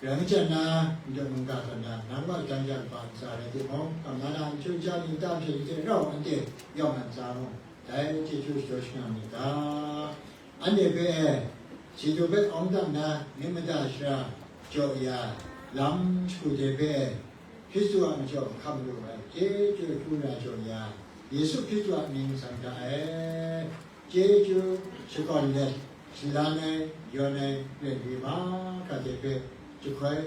Karai kajan na, ndai mungga hkran na, nang wa jang jang hpa ntsa rai timung, hkam la na, n chyu n ja ni, nta hpyen hte rau anhte yawng a ntsa mung, dai chyeju shadaw shangang myit ga. Anhte hpe e, Situ hpe awng dang na, myit mada shara jaw ya, lam shagu de hpe e, Hkristu a majaw hkam lu ai, chyeju hkru na jaw ya, Yesu Hkristu a mying tsang da ai. Chyeju shakawn let, shalan ai, yawn ai, ren ri mahkra de hpe jahkoi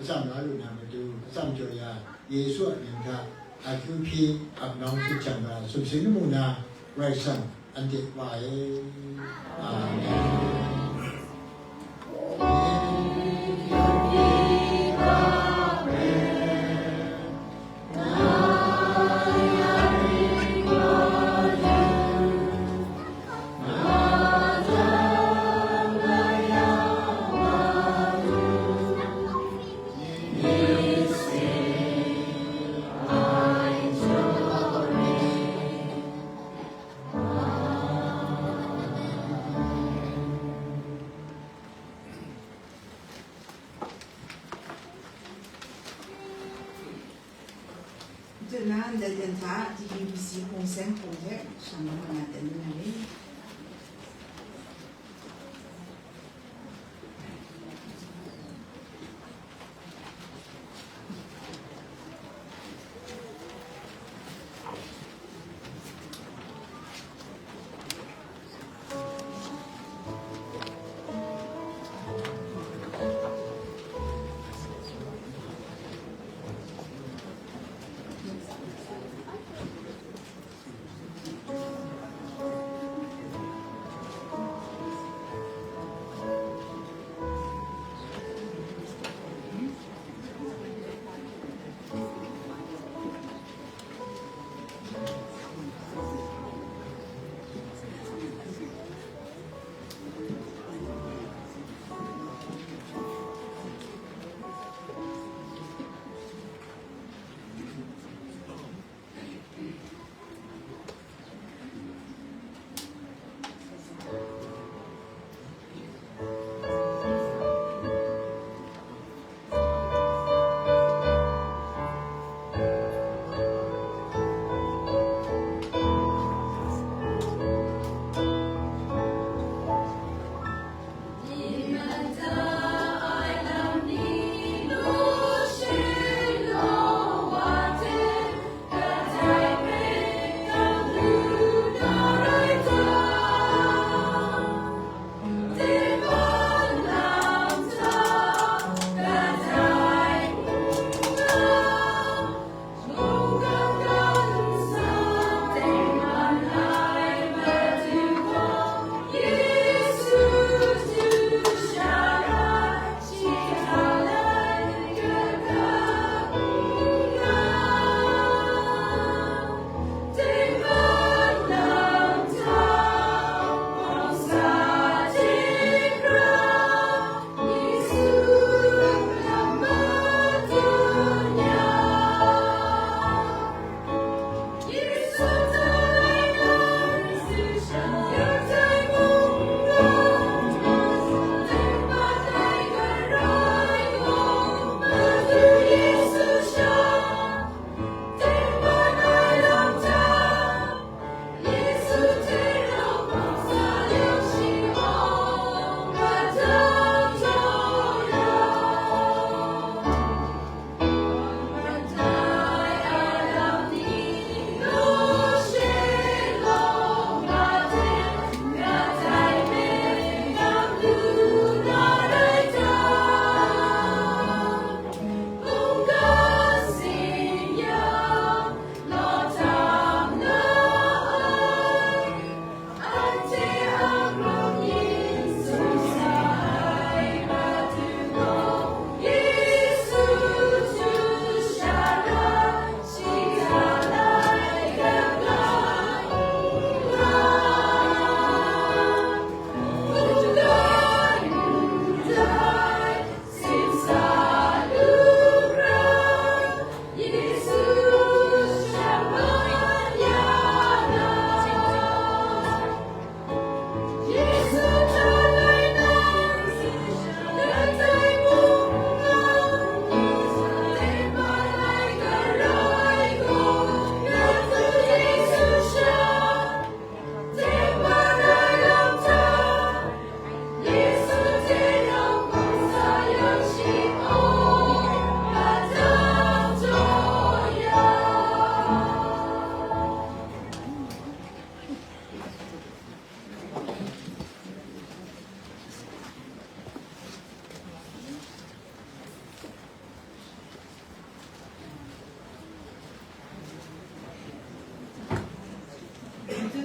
atsam la lu na matu, atsam jaw ya, Yesu a mying hta, akyu hpyi, ap nawng hkyit jang ga, sumsing lamu na, Karai Kasang anhte wa e. Amen. Matu na ndai ten hta, T B B C hpung seng hpung hte shang la na ten lu na ri.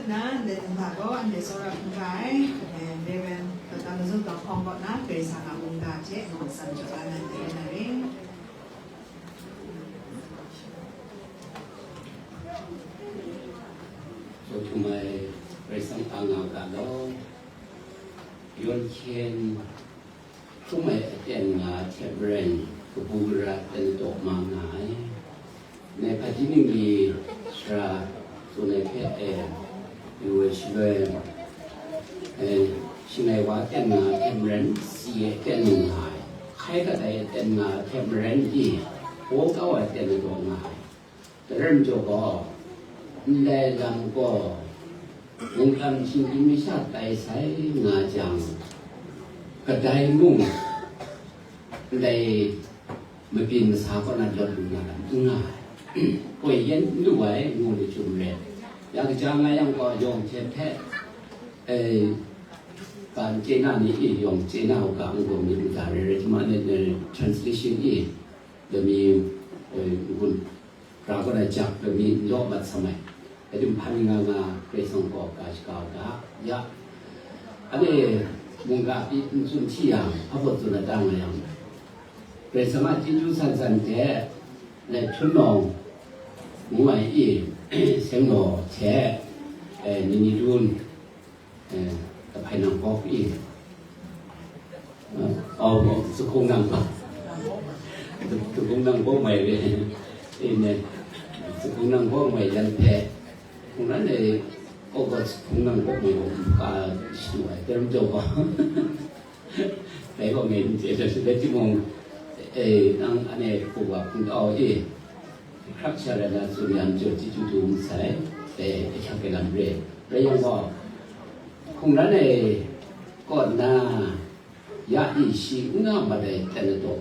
Na, ndai hta gaw anhte tsawra hkungga ai, eh, Reverend Doctor Mazum Dawng Hkawng kaw na, Karai Kasang a mungga hte ngu san jaw la na ndai rai na ring. So, htum ai Karai Kasang a nga ga law, yawn hkyen hkrum ai aten nga hte maren kabu gara aten daw ma nga ai. Ngai hpaji ningli sara tsun ai hpe, e, yu ai shaloi, e, shangai wa aten nga hte maren si ai aten nga ai. Hkai gat ai aten nga hte maren i, paw kau ai aten daw nga ai. Daren jaw gaw, ndai lam gaw, mungkan shinggyim masha tai sai nga jang, kadai mung ndai mabyin masa kaw na lawt lu na lam n nga ai. Koi yen n lu ai, ngu lu chyum re. Ya kaja nga yang gaw, yawng hte hpe, e, ban chye na ni i, yawng chye na u ga, n gaw myit mada re re, htima ni, e, translation i, lami, e, n gun Ra kaw na jak lami n law mat sam ai. Hpa hpang nga nga Karai Kasang kaw ga shaga u ga, ya. Anhte mungga pyi n tsun hti yang, hpa baw tsun na ta nga yang, Karai Kasang a chyeju san san hte, Lai Htunawng ngu ai i, Seng Naw hte, e, Nini Dun, e, Kahpai Nang Bawk i, e, au, Zuhkung Nang Bawk, Zuhkung Nang Bawk mai re, e, ne, Zuhkung Nang Bawk mai yan hpe, hkungran e, au, Zuhkung Nang Bawk mai gaw, ka shadu ai, Terum Jaw gaw, dai gaw ngai n chye, dai timung, e, nang anhte hku wa hpung tau i, hkrak sha rai na tsun yang jaw chyeju dum sai, e, ahkyak ai lam re. Rai yang gaw, hkungran e kaw nna, ya i shi n nga mat ai ten ladaw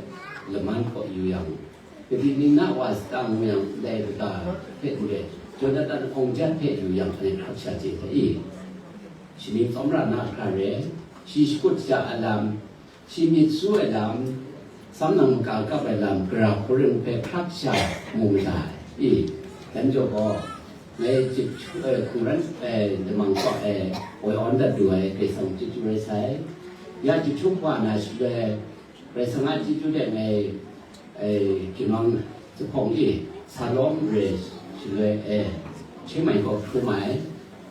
laman kaw yu yang, kadi ning na wa sata ngu yang, ndai kaga hpe n rai, Jonathan awng jan hpe yu yang, anhte hkrak sha chye hte i, shi myit tsawmra na hkra re, shi shakut shaja a lam, shi myit su ai lam, sam nang maka kap ai lam, gara hkawring hpe hkrak sha mu mada ai. I, dan jaw gaw, ngai chyip hku, e, hkungran, e, lamang kaw e, woi awn dat du ai Karai Kasang chyeju rai sai. Ya chyip hku wa na shaloi, Karai Kasang a chyeju de ngai, e, Kinwang Zuphpawng i, Salawm re shaloi, e, Chiang Mai kaw hkrum ai,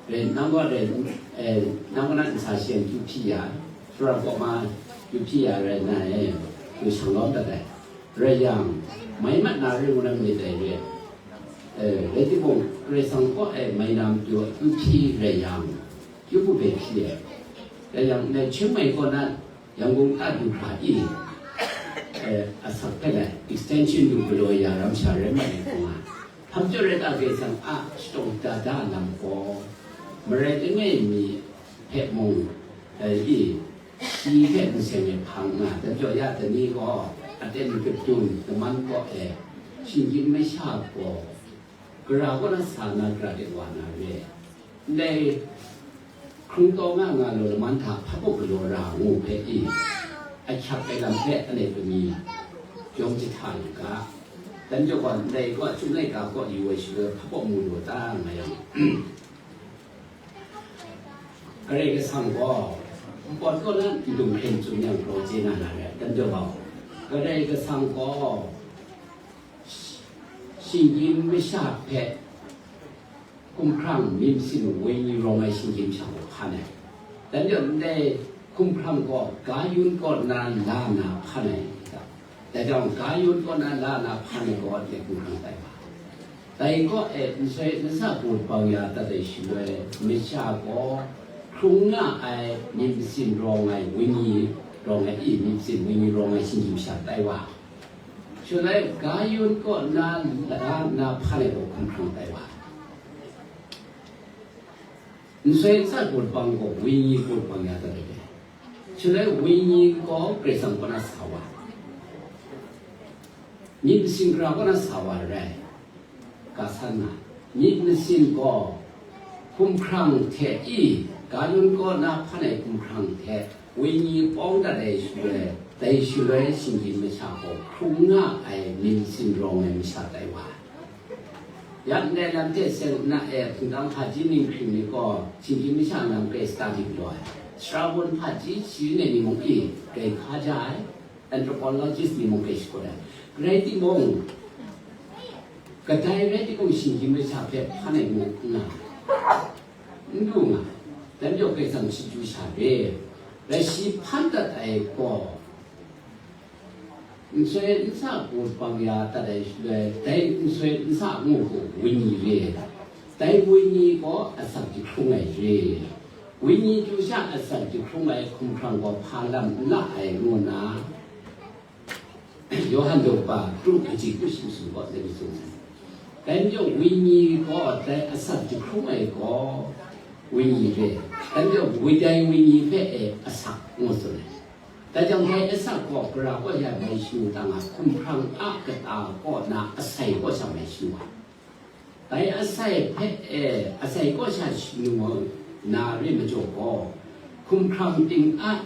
re, nang kaw re, e, nang kaw na nsa sheng kyu hpyi ya, Sara kaw ma kyu hpyi ya rai nna, e, kyu shang lawm dat ai. Rai yang, mai mat na ring ngu na myit dai re. E, rai timung, Karai Kasang kaw e mai na matu kyu hpyi rai yang, kyu bungli hpyi ai. Rai yang, ndai Chiang Mai kaw na Yangon ta du hkra i, e, asak hpe lai, extension du galaw ya ram sha rai mat ai hkung a, hpa majaw rai ta, Karai Kasang a shadawn da da lam gaw, marai langai mi hpe mung, e, i, shi hpe n seng ai hpang nga, dan jaw ya, dai ni gaw aten kadun laman kaw e, shinggyim masha gaw, gara kaw na sa na, gara de wa na re. Ndai hkrung taw nga nga law laman hta hpa baw galaw ra ngu hpe i, ahkyak ai lam hpe anhte pami yawng jahta yu ga, dan jaw gaw ndai kaw, Chyum laika kaw yu ai shaloi hpa baw mu lu ta nga yang, Karai Kasang gaw npawt kaw na ndung hkyen tsun yang, grau chye na na re, dan jaw gaw, Karai Kasang gaw shinggyim masha hpe hkumhkrang myit masin wenyi rawng ai shinggyim masha gaw hkan ai. Dan jaw ndai hkumhkrang gaw ga yun kaw na la na hkan ai. Dai jang, ga yun kaw na la na hpan ai gaw anhte hkumhkrang tai wa. Dai kaw e, nsoi nsa bun bang ya dat ai shaloi, masha gaw hkrung nga ai myit masin rawng ai wenyi rawng ai i, myit masin wenyi rawng ai shinggyim masha tai wa. Shaloi ga yun kaw na la na hpan ai gaw hkumhkrang tai wa. Nsoi nsa bun bang gaw wenyi bun bang ya dat ai. Shaloi wenyi gaw Karai Kasang kaw na sa wa, myit masin gara kaw na sa wa rai, ga san na, myit masin gaw hkumhkrang hte i, ga yun kaw na hpan ai hkumhkrang hte wenyi pawng dat ai shaloi, dai shaloi shinggyim masha gaw hkrung nga ai myit masin rawng ai masha tai wa ai. Ya ndai lam hte seng na e hpungtang hpaji ning hkring ni gaw, shinggyim masha lam grai study galaw ai. Srawun hpaji shi ning ni mung e, grai hka ja ai, anthropologist ni mung grai shakut ai. Rai timung, kadai rai timung, shinggyim masha hpe hpan ai mu n nga, n du nga, dai majaw Karai Kasang chyeju sha re, rai shi hpan dat ai gaw, nsoi nsa hku bang ya dat ai shaloi, dai nsoi nsa ngu hku wenyi re, dai wenyi gaw asak jahkrung ai re, wenyi chyu sha asak jahkrung ai hkumhkrang gaw hpa lam n la ai ngu nna, Yawhan daw kaba kru kaji kru shi masum gaw dai ni tsun ai. Dai majaw wenyi gaw dai asak jahkrung ai gaw wenyi re, dai majaw wudai wenyi hpe e asak ngu tsun ai. Dai jang dai asak gaw gara kaw sha mai shanu ta nga, hkumhkrang a kata kaw na asai kaw sha mai shanu ai. Dai asai hpe e, asai kaw sha shanu na re majaw gaw, hkumhkrang ting a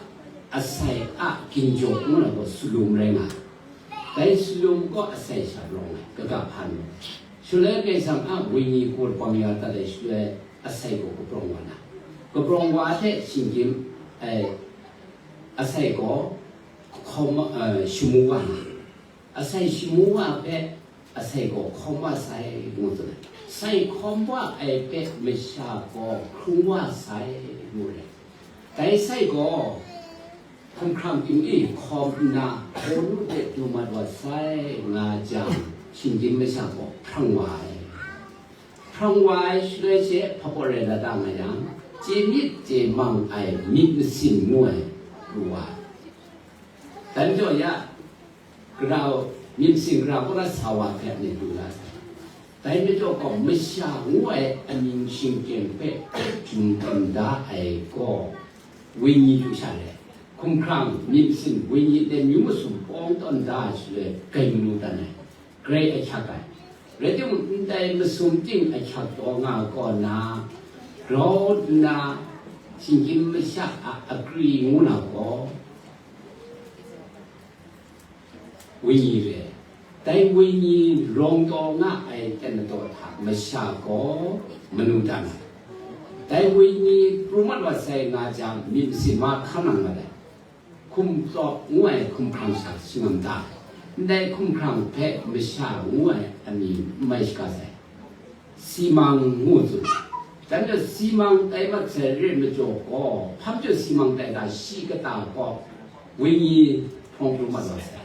asai a ginjaw ngu na gaw salum rai nga. Dai salum gaw asai sha rawng ai, kaga hpa nu. Shaloi Karai Kasang a wenyi gaw bang ya dat ai shaloi, asai gaw kabrawng wa na, kabrawng wa hte shinggyim ai asai gaw hkawm, eh, shamu wa na, asai shamu wa hpe asai gaw hkawm wa sai, ngu tsun ai. Sai hkawm wa ai hpe masha gaw hkrung wa sai, ngu ai. Dai sai gaw hkumhkrang ting e hkawm nna, Pawlu hte du mat wa sai, nga jang, shinggyim masha gaw hprang wa ai. Hprang wa ai shaloi she hpaw rai la ta nga yang, chye myit chye mang ai myit masin ngu ai pru wa ai. Dai majaw ya, grau, myit masin grau kura sa wa hpe ne du la sai. Dai majaw gaw masha ngu ai amying shingkyen hpe jum tawn da ai gaw, wenyi chyu sha re, hkumhkrang, myit masin, wenyi le myu masum pawng tawn da ai shaloi, grai manu dan ai, grai ahkyak ai. Rai timung, ndai masum ting ahkyak taw nga kaw na, grau nna, shinggyim masha a akri ngu na gaw, wenyi re. Dai wenyi rawng taw nga ai ten ladaw hta masha gaw manu dan ai. Dai wenyi pru mat wa sai nga jang, myit masin ma hkan nang mat ai. Hkum tsawp ngu ai hkumhkrang sha singam da ai. Ndai hkumhkrang hpe masha ngu ai amying n mai shaga sai. Simang ngu tsun. Dai majaw simang tai mat sai re majaw gaw, hpa majaw simang tai ga, shi kata gaw wenyi hprawng pru mat wa sai.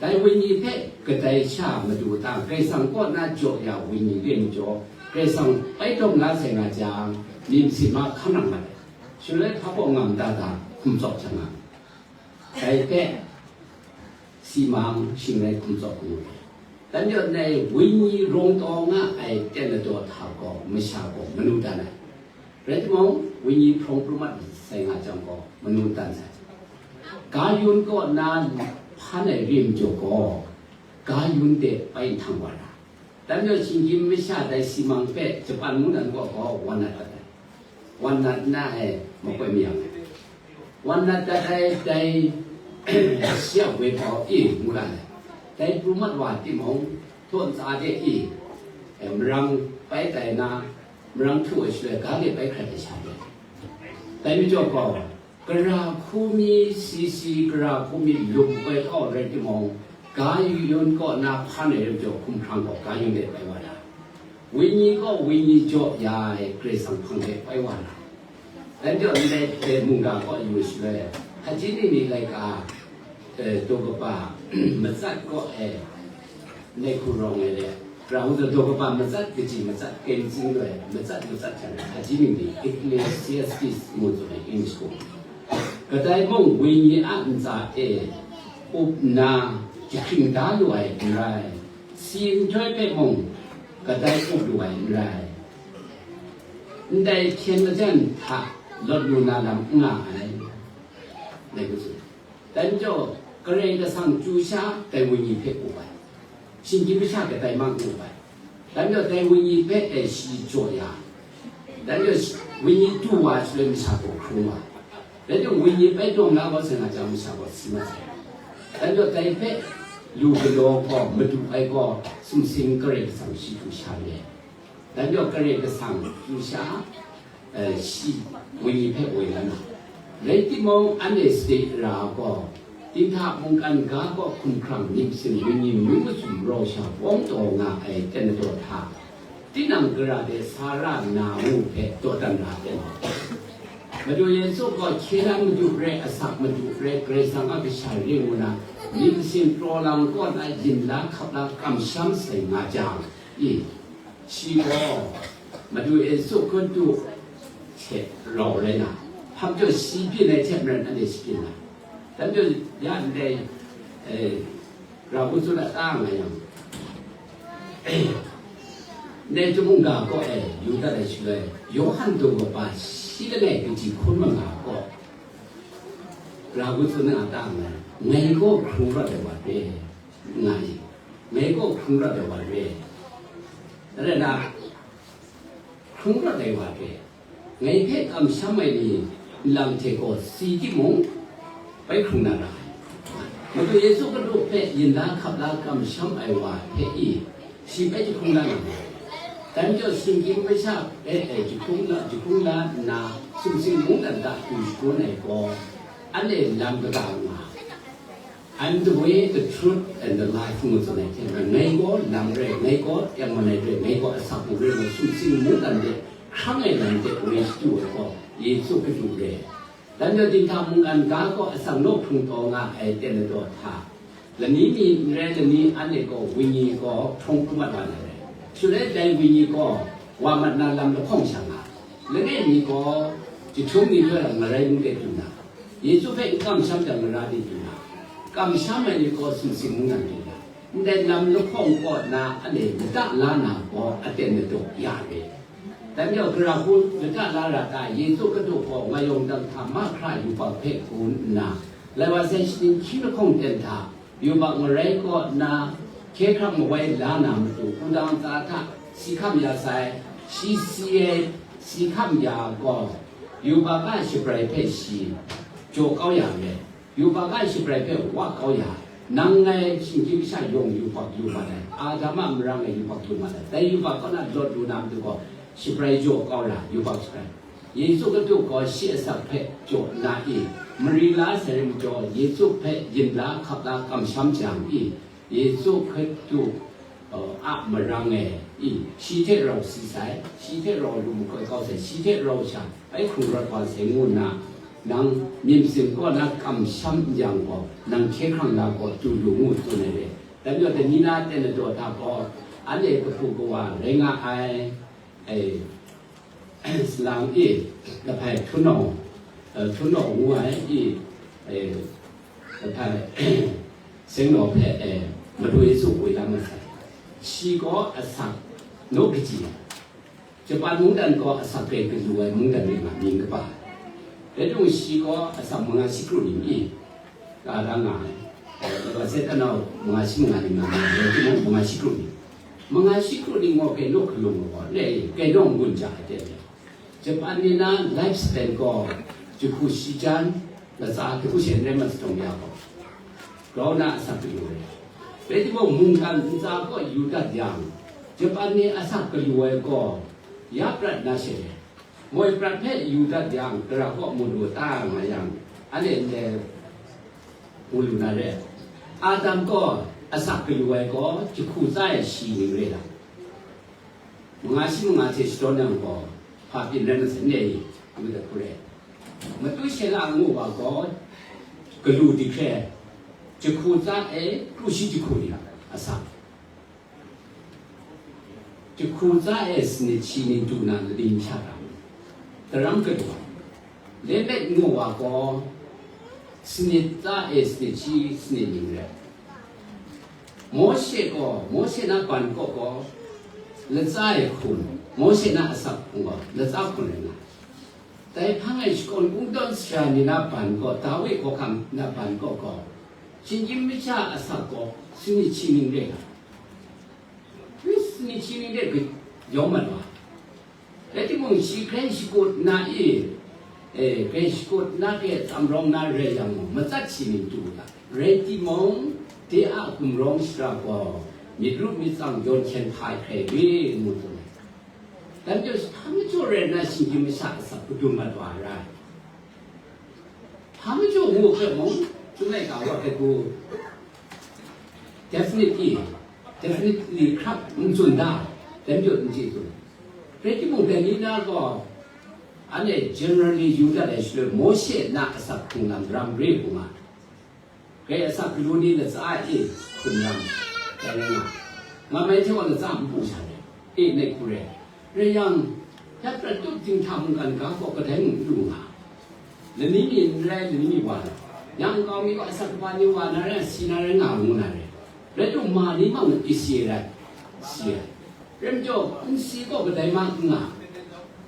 Dai wenyi hpe kadai sha madu ta, Karai Kasang kaw na jaw ya wenyi re majaw, Karai Kasang bai dawm la sai nga jang, myit masin ma hkan nang mat ai. Shaloi hpa baw ngam da ga, hkum tsawp jang nga. Dai hpe simang shing rai hkum tsawp ngu ai. Dai majaw ndai wenyi rawng taw nga ai ten ladaw hta gaw masha gaw manu dan ai. Rai timung, wenyi hprawng pru mat sai nga jang gaw, manu dan sai. Ga yun kaw na hpan ai re majaw gaw, ga yun de bai nhtang wa ra. Dai majaw shinggyim masha dai simang hpe Japan mungdan kaw gaw wan nat dat ai. Wan nat nna e makoi mayang ai. Wan nat dat ai dai shi a woi hpaw e ngu la ai. Dai pru mat wa timung, htaw ntsa de e, e, marang bai tai na, marang htu ai shaloi ga de bai hkrat ai sha de. Dai majaw gaw, gara hku mi si si, gara hku mi lum koi kau rai timung, ga yun kaw na hpan ai rai majaw, hkumhkrang gaw ga yun de bai wa na, wenyi gaw wenyi jaw ya ai Karai Kasang hpang de bai wa na. Dai majaw ndai hte mungga kaw yu shaloi, hpaji ni ni laika, eh, daw kaba matsat kaw e, ndai hku rawng ai le, Gara hku zawn daw kaba matsat kaji matsat, kensing loi matsat, matsat hkyan hpaji ni ni, Ecclesiastes ngu tsun ai English hku. Kadai mung wenyi a ntsa e up nna jahkring da lu ai n rai, si nhtoi hpe mung kadai up lu ai n rai, ndai hpyen majan hta lawt lu na lam n nga ai, dai hku tsun. Dai majaw, Karai Kasang chyu sha dai wenyi hpe up ai, shinggyim masha kadai mung up ai. Dai majaw, dai wenyi hpe e shi jaw ya, dai majaw, wenyi du wa shaloi masha gaw hkrung wa, dai majaw, wenyi bai dawng na gaw sai nga jang, masha gaw si mat sai. Dai majaw, dai hpe Lu galaw gaw, madu ai gaw, sumsing Karai Kasang shi du sha re. Dan yawng Karai Kasang du sha, eh, shi wenyi hpe woi la na. Rai timung, anhte sade ra gaw, dinghta mungkan ga kaw hkumhkrang myit masin wenyi myu masum rau sha wawng taw nga ai ten daw hta, tinang gara de sa ra na ngu hpe dawdan ra ai. Madu Yesu gaw hkye dan madu re, asak madu re, Karai Kasang a kasha re ngu na, myit masin praw lang kaw na yin la hkap la kamsham sai nga jang, i, shi gaw Madu Yesu Hkristu hte rau rai na, hpa majaw shi byin ai hte maren anhte shi byin ai. Dan majaw ya ndai, eh, Ra gun tsun a ta nga yang, ndai chyum mungga kaw e yu dat ai shaloi, Yawhan daw kaba shi langai kaji hkun manga kaw, ra gun tsun a ta nga yang, ngai gaw hkrung rawt ai wa re, nga i, ngai gaw hkrung rawt ai wa re, rai na, hkrung rawt ai wa re. Ngai hpe kamsham ai ni nlang hte gaw si timung, bai hkrung na ra ai. Madu Yesu Hkristu hpe yin la hkap la kamsham ai wa hpe i, shi bai jahkrung la na ai. Dan majaw shinggyim masha hpe e jahkrung la, jahkrung la nna, sumsing mungdan hta du shagun ai gaw, anhte lam kata nga ai. I'm the way, the truth, and the life ngu tsun ai hte maren, ngai gaw lam re, ngai gaw tengman ai re, ngai gaw asak mung re, ngai sumsing mungdan de hkrang ai lam de woi shadu ai gaw, Yesu Hkristu re. Dan yawng dinghta mungkan ga gaw asak naw hkrung taw nga ai ten ladaw hta, lani mi n rai, lani anhte gaw wenyi gaw hprawng pru mat wa na re. Shaloi dai wenyi gaw wa mat na lam lahkawng sha nga, langai mi gaw jahtum ni hpe rau ngarai ngu de du na, Yesu hpe n kamsham jang mara ni du na, kamsham ai ni gaw sumsing mungdan du na, ndai lam lahkawng kaw na anhte lata la na gaw aten ladaw ya re. Dan yawng gara hku lata la ra ta? Yesu Hkristu gaw nga yawng dang hta mahkra yubak hpe gun nna, lai wa sai shaning hkying lahkawng ten hta, yubak ngarai kaw nna hkye hkrang mawai la na matu, wudang tsa hta si hkam ya sai, shi si ai si hkam ya gaw, yubak a shabrai hpe shi jaw kau ya re, yubak a shabrai hpe wa kau ya, nang ngai shinggyim sha yawng yubak yu mat ai, Adam a marang e yubak yu mat ai, dai yubak kaw na lawt lu na matu gaw, shabrai jaw kau ra, yubak shabrai. Yesu Hkristu gaw shi asak hpe jaw nna i, mari la sai rai majaw, Yesu hpe yin la hkap la kamsham jang i, Yesu Hkristu, uh, a marang e i, shi hte rau si sai, shi hte rau lu makoi kau sai, shi hte rau sha bai hkrung rawt wa sai ngu nna, nang myit masin kaw na kamsham n yang gaw, nang hkye hkrang la gaw du lu ngu tsun ai re. Dan yawng dai ni na ten ladaw hta gaw, anhte kahpu kawa rai nga ai, e, salang e, kahpai htunau, eh, htunau ngu ai i, eh, kahpai seng naw hpe, eh, Madu Yesu woi la masai. Shi gaw asak naw kaji, Japan mungdan gaw asak hpe galu ai mungdan rai nga mying kaba ai. Rai timung, shi gaw asak manga shi kru ning i, ka da nga ai. Eh, Satan nau manga shi manga ni nga ai, rai timung, manga shi kru ni. Manga shi kru ni ngaw kai naw hkalung gaw, le, kai naw n-gun ja ai ten le. Japan ni na life span gaw, jahku shi jan, latsa jahku she n rai mat sa taw ya gaw, grau na asak galu ai. Rai timung, mungkan ntsa kaw yu dat yang, Japan ni asak galu ai gaw, ya prat na she, moi prat hpe yu dat yang, gara kaw mu lu ta nga yang, anhte ndai mu lu na re. Adam gaw asak galu ai gaw, jahku tsa e shi ning re ai. Manga shi manga hte shadawn yang gaw, hpa byin rai masat ne i, ngu dat hku re. Matu Shela ngu wa gaw, galu dihkre, jahku tsa e kru shi jahku ni asak. Jahku tsa e sanit shi ning du na lading sha ra, daram kadu ai. Lamek ngu wa gaw, sanit tsa e sanit shi sanit ning rai. Mawshe gaw, Mawshe na ban kaw gaw, latsa e hkun, Mawshe na asak hkun gaw, latsa hkun rai nga ai. Dai hpang e shakawn kungdawn sara ni na ban kaw, Dawi hkawhkam na ban kaw gaw, shinggyim masha asak gaw, sanit shi ning rai nga ai. Sanit shi ning de yawng mat wa. Rai timung, shi grai shakut na i, eh, grai shakut na hte tsamrawng na rai yang gaw, matsat shi ning du ga. Rai timung, De a gumrawng shara gaw myit ru myit tsang yawn hkyen hpa ai hkrai re, ngu tsun ai. Dan jaw hpa majaw rai nna, shinggyim masha asak kadun mat wa ai rai. Hpa majaw ngu hpe mung, Chyum laika wa hpe gu, definitely, definitely hkrap n tsun da, dan jaw n chye tsun. Rai timung, dai ni na gaw, anhte generally yu dat ai shaloi, Mawshe na asak hkrung lam ram re hku nga. Karai asak galu ni latsa e hkum ram, dai rai nga, nga mai hte wa latsa npu sha re, e nai hku re, rai yang, ya prat tup dinghta mungkan ga gaw kadai mung n lu nga, lani mi n rai, lani mi wa na, yang nkau mi gaw asak kaba ni wa na rai, si na rai nga, ngu na re, rai timung, ma ni mang e si rai, si ai. Rai majaw, nsi gaw kadai mung n nga,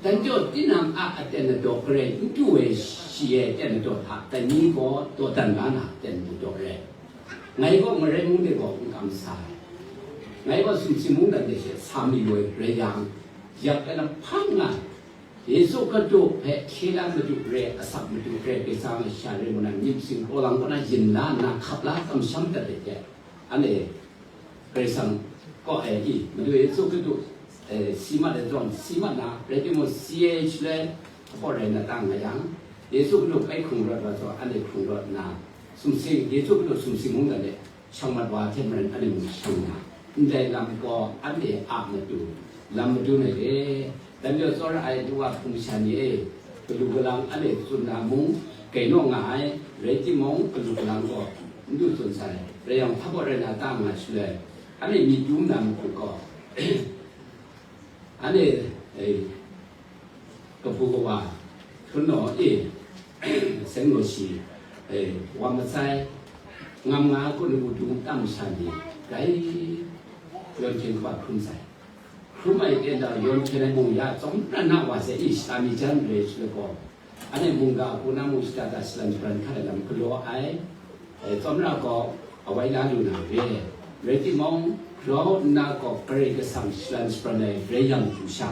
dan jaw tinang a aten adaw garai n du ai shi ai aten adaw hta, dai ni gaw dawdan nga na aten adaw rai. Ngai gaw marai mung de gaw n kamsa ai. Ngai gaw sumsing mungdan de she sa mayu ai rai yang, yak ai lam hpang nga, Yesu Hkristu hpe hkye la madu re, asak madu re, Karai Kasang a sha re ngu na myit sing hkaw lang kaw na yin la nna hkap la kamsham dat ai hte, anhte Karai Kasang kaw e i, Madu Yesu Hkristu, eh, si mat ai zawn, si mat na, rai timung, si ai shaloi, hpaw rai na ta nga yang, Yesu Hkristu bai hkrung rawt wa zawn, anhte hkrung rawt nna, sumsing, Yesu Hkristu sumsing mungdan de shang mat wa hte maren, anhte mung shang na, ndai lam gaw anhte a matu, lam madun ai re. Dan jaw tsawra ai nu wa hpung masha ni e, galu galang anhte tsun na mung, gainaw nga ai, rai timung, galu galang gaw n du tsun sai. Rai yang, hpa gaw rai na ta nga shaloi, anhte myit dum na matu gaw, anhte, eh, kabu kawa, htunnaw e, seng naw shi, eh, wa matsai, ngam nga, kun lamu dung tam sha ni, rai, yawn hkyen kaba hkrum sai. Hkrum ai ten da yawn hkyen ai mung ya, tsawmra na wa se, i, shata mi jan re shaloi gaw, anhte mungga hku na mung shada da shalan shalan hkat ai lam galaw ai, eh, tsawmra gaw awai la lu na re. Rai timung, grau nna gaw Karai Kasang shalan shalan ai rai yang du sha,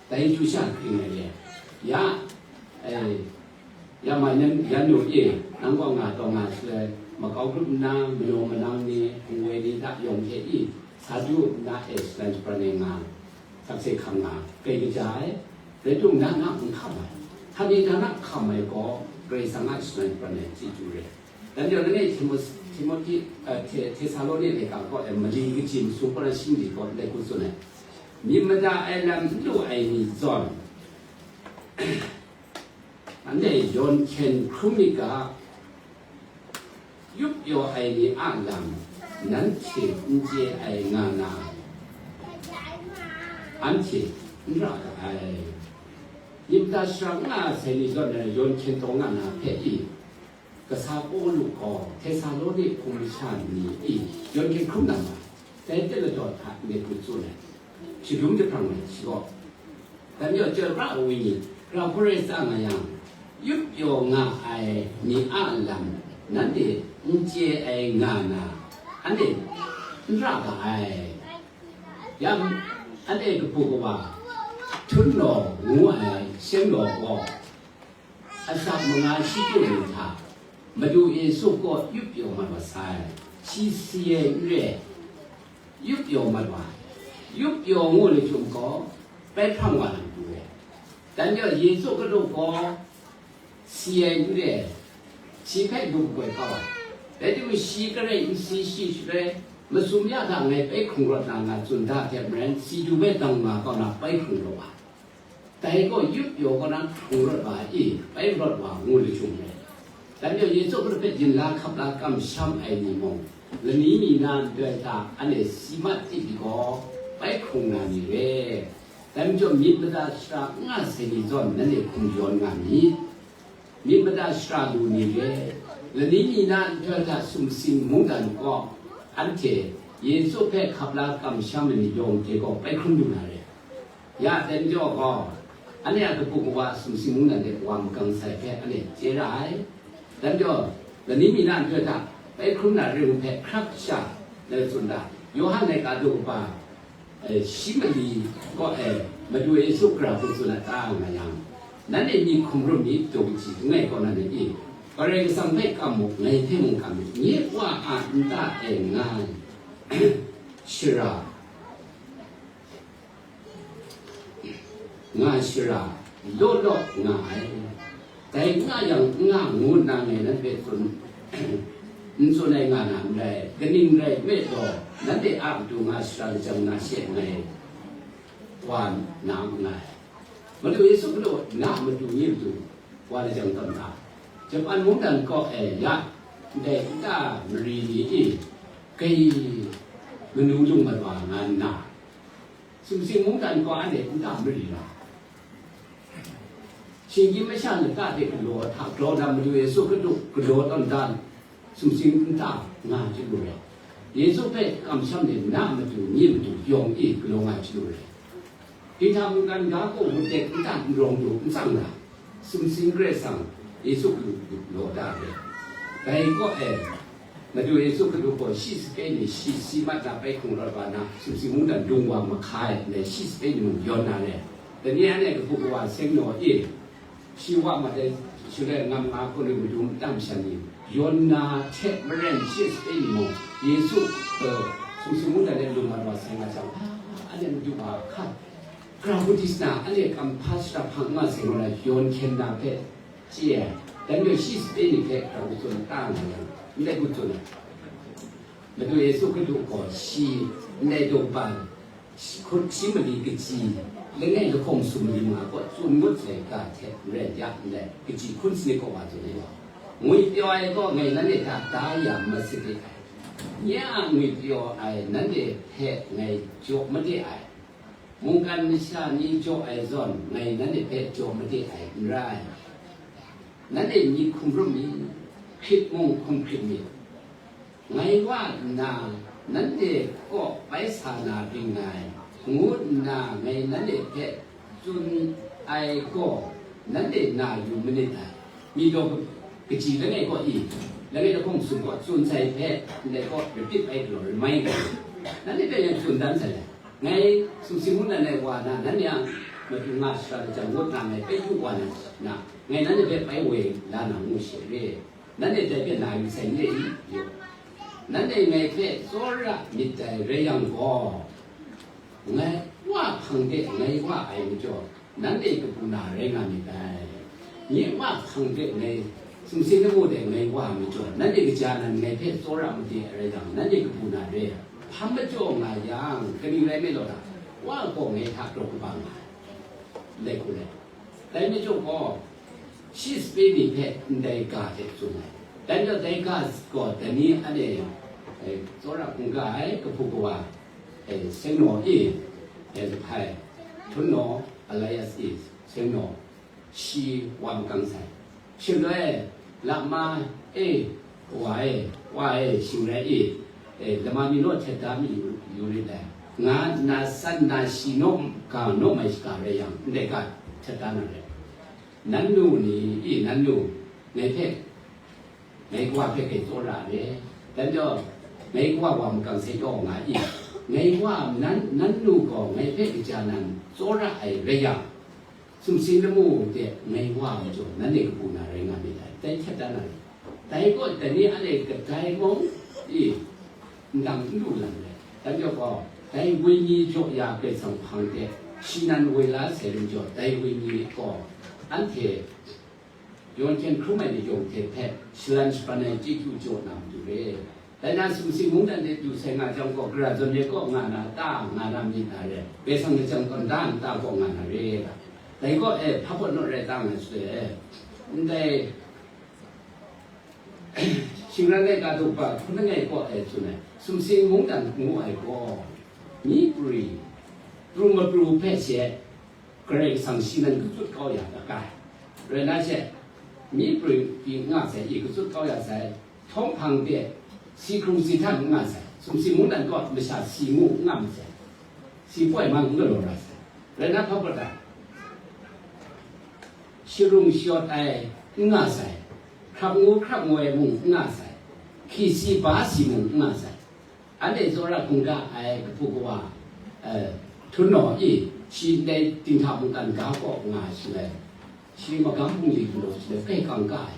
dai du sha hkring ai re. Ya, eh, Ya mai nan yan nu e, nang gaw nga taw nga shaloi, makau grup nna, manaw manang ni, hpung woi ni hta yawng hte i, sa du nna e shalan shapran ai nga, sakse hkam nga, kai kaja ai, rai timung, na na n hkam ai, hta ni na na hkam ai gaw, Karai Kasang a shalan shapran ai chyeju re. Dan jaw langai Timo-, Timoti, eh, Te-, Tesaloni laika kaw e mali kaji masum kaw na shingli kaw ndai hku tsun ai, myit mada ai lam n lu ai ni zawn, Anhte yawn hkyen hkrum myit ga, yup pyaw ai ni a lam nanhte n chye ai nga na, anhte n ra ga ai. Myit mada shara n nga sai ni zawn nan yawn hkyen taw nga na hpe i, kasa Pawlu gaw Tesaloni hpung masha ni i yawn hkyen hkrum na ma, dai teng ladaw hta myit hkrum tsun ai, shadum jahprang ai shi gaw, dan jaw chyoi pra ai wenyi, grau hkrai tsa nga yang, yup pyaw nga ai ni a lam nanhte n chye ai nga na, anhte n ra ga ai. Yang, anhte kabu kawa, Htunnaw ngu ai sheng law gaw, asak manga shi pru ni hta, Madu Yesu kaw yup pyaw mat wa sai, shi si ai n re, yup pyaw mat wa, yup pyaw ngu lachyum gaw, bai hprang wa lam du ai. Dan jaw Yesu Hkristu gaw si ai n re, shi hpe lu kagoi kau ai. Rai timung, shi garai n si shi shaloi, masum ya hta ngai bai hkrung rawt na nga tsun da hte maren, si du bai dang nga kau na bai hkrung rawt wa. Dai gaw yup pyaw kaw na hkrung rawt wa i, bai rawt wa ngu lachyum re. Dan jaw Yesu Hkristu hpe yin la hkap la kamsham ai ni mung, lani mi na nhtoi hta anhte si mat tim gaw, bai hkrung na ni re. Dai majaw myit mada shara n nga sai ni zawn nanhte hkum yawn nga myit. Myit mada shara lu ni re, lani mi na nhtoi hta sumsing mungdan kaw, anhte Yesu hpe hkap la kamsham ai ni yawng hte gaw bai hkrum lu na re. Ya, dai majaw gaw, anhte a kabu kawa sumsing mungdan de wa magang sai hpe anhte chye ra ai. Dai majaw, lani mi na nhtoi hta bai hkrum na ring hpe hkrak sha, ngai tsun da, Yawhan laika daw kaba, eh, shi mali kaw e, Madu Yesu gara hku tsun ai ta nga yang, nanhte myi hkum rum myit daw kaji langai kaw na ni? Karai Kasang hpe kam mu, ngai hpe mung kam mu, nye Wa a nta e nga ai shara, nga shara, law law nga ai. Dai n nga yang, n nga ngu nna ngai nanhte tsun, n tsun ai nga na n rai. Kaning rai nme law, nanhte a matu nga shara lajang na she ngai wa na nngai. Madu Yesu Hkristu na matu nye matu wa lajang tawn hta, Japan mungdan kaw e ya ndai nta mari ni e kai manu lung mat wa nga nna, sumsing mungdan kaw anhte nta mari ra. Shinggyim masha lata hte galaw hta grau na Madu Yesu Hkristu galaw tawn dan, sumsing nta nga chyalu ai. Yesu hpe kamsham ni na matu, nye matu yawng e galaw nga chyalu ai. Hpinghta mungkan ga gaw wut de nta n rawng du n tsang ra, sumsing Karai Kasang Yesu Hkristu law da ai. Dai kaw e, Madu Yesu Hkristu gaw shi sape ni shi si mat na pai hkrung rawt wa na, sumsing mungdan dung wa mahka ai, ndai shi sape ni mung yawn na re. Dai ni anhte kabu kawa seng naw e, shi wa mat ai, shaloi ngam nga hku ni matu matang masha ni, yawn na hte maren shi sape ni mung, Yesu, uh, sumsing mungdan de lung mat wa sai nga jang, ah, anhte matu wa hkan, Grau Buddhist na, anhte kamhpa shara hpang nga sai nga na, yawn hkyen na hpe chye ai. Dai majaw shi sape ni hpe grau kutsun ta nga yang, ndai kutsun ai. Madu Yesu Hkristu gaw shi ndai daw ban, shi hkut shi mali kaji, langai lahkawng sumri nga gaw tsun ngut sai ga hte maren ya ndai, kaji hkun sanit kaw wa tsun ai gaw, ngwipyaw ai gaw ngai nanhte hta da ya masit de ai. Nye a ngwipyaw ai nanhte hpe ngai jaw made ai. Mungkan masha ni jaw ai zawn, ngai nanhte hpe jaw made ai n rai. Nanhte myit hkum rum mi, hkrit mung hkum hkrit mi. Ngai wa nna, nanhte kaw bai sa na ring ai, ngu nna ngai nanhte hpe tsun ai gaw, nanhte na yu manit ai. Mi daw kaji langai kaw i, langai lahkawng sum kaw tsun sai hpe, ndai kaw repeat bai galaw, remind ai. Nanhte hpe yan tsun dan sai ai. Ngai sumsing mungdan e wa na, nanhte a matu nga shara lajang ngut na ngai bai yu wa na, na, ngai nanhte hpe bai woi la na ngu she re. Nanhte dai hpe na yu sai n re i? Yu. Nanhte ngai hpe tsawra myit dai rai yang gaw, ngai Wa hpang de ngai wa ai majaw, nanhte kabu na rai nga myit dai. Nye Wa hpang de ngai, sumsing lamu de ngai wa ai majaw, nanhte kaja nan ngai hpe tsawra made ai rai yang, nanhte kabu na re ai. Hpang majaw nga yang, kaning rai nme law na, Wa gaw ngai hta grau kaba nga ai. Ndai hku rai. Dai majaw gaw, shi sape ni hpe ndai ga hte tsun ai. Dai majaw dai ga gaw dai ni anhte, eh, tsawra hkungga ai kahpu kawa, eh, seng naw e, eh, hpai, htunnaw, Elias e, seng naw, shi wa makang sai. Shaloi, lama e, wa e, wa e, shing rai e, eh, lama ni naw htet da mi yu, yu rit ai, nga nna san nna shi naw ga naw mai shaga rai yang, ndai ga htet da na rai. Nan nu ni, i, nan nu, ngai hpe, ngai kawa hpe kai tsawra re. Dan jaw, ngai kawa wa makang sai taw nga i, ngai wa nan, nan nu gaw ngai hpe kaja nan tsawra ai rai yang, sumsing lamu de ngai wa majaw, nanhte kabu na rai nga myit dai, dai htet da na rai. Dai gaw, dai ni a le kadai mung, i, ndang n lu lam rai. Dan jaw gaw, dai wenyi jaw ya Karai Kasang hpang de, shi nan woi la sai lam jaw, dai wenyi gaw, anhte yawn hkyen hkrum ai ni yawng hte hpe, shalan shaban ai chyeju jaw na matu re. Dai na sumsing mungdan de du sai nga jang gaw, gara zawn de kaw nga na ta, nga na myit na re, Karai Kasang lajang tawn da nta kaw nga na re. Dai gaw, e, hpa pawt naw rai ta nga shaloi, e, ndai, Shingran laika daw ba hkun langai kaw e tsun ai, sumsing mungdan ngu ai gaw, myi pri, pru mapru hpe she, Karai Kasang shi nan kachut kau ya da kai. Rai na she, myi pri pyi n nga sai, i kachut kau ya sai, htawng hpang de, si hkrung si htan n nga sai, sumsing mungdan kaw masha si ngu n nga masai, si poi mang n galaw ra sai. Rai na hpa pawt ai, sharung shayawt ai n nga sai, hkrap ngu hkrap ngoi mung n nga sai, hki si ba si mung n nga sai. Anhte tsawra hkungga ai kahpu kawa, eh, htunnaw i, shi ndai dinghta mungkan ga kaw nga ai shaloi, shi magam bungli galaw shaloi kai kang ka ai.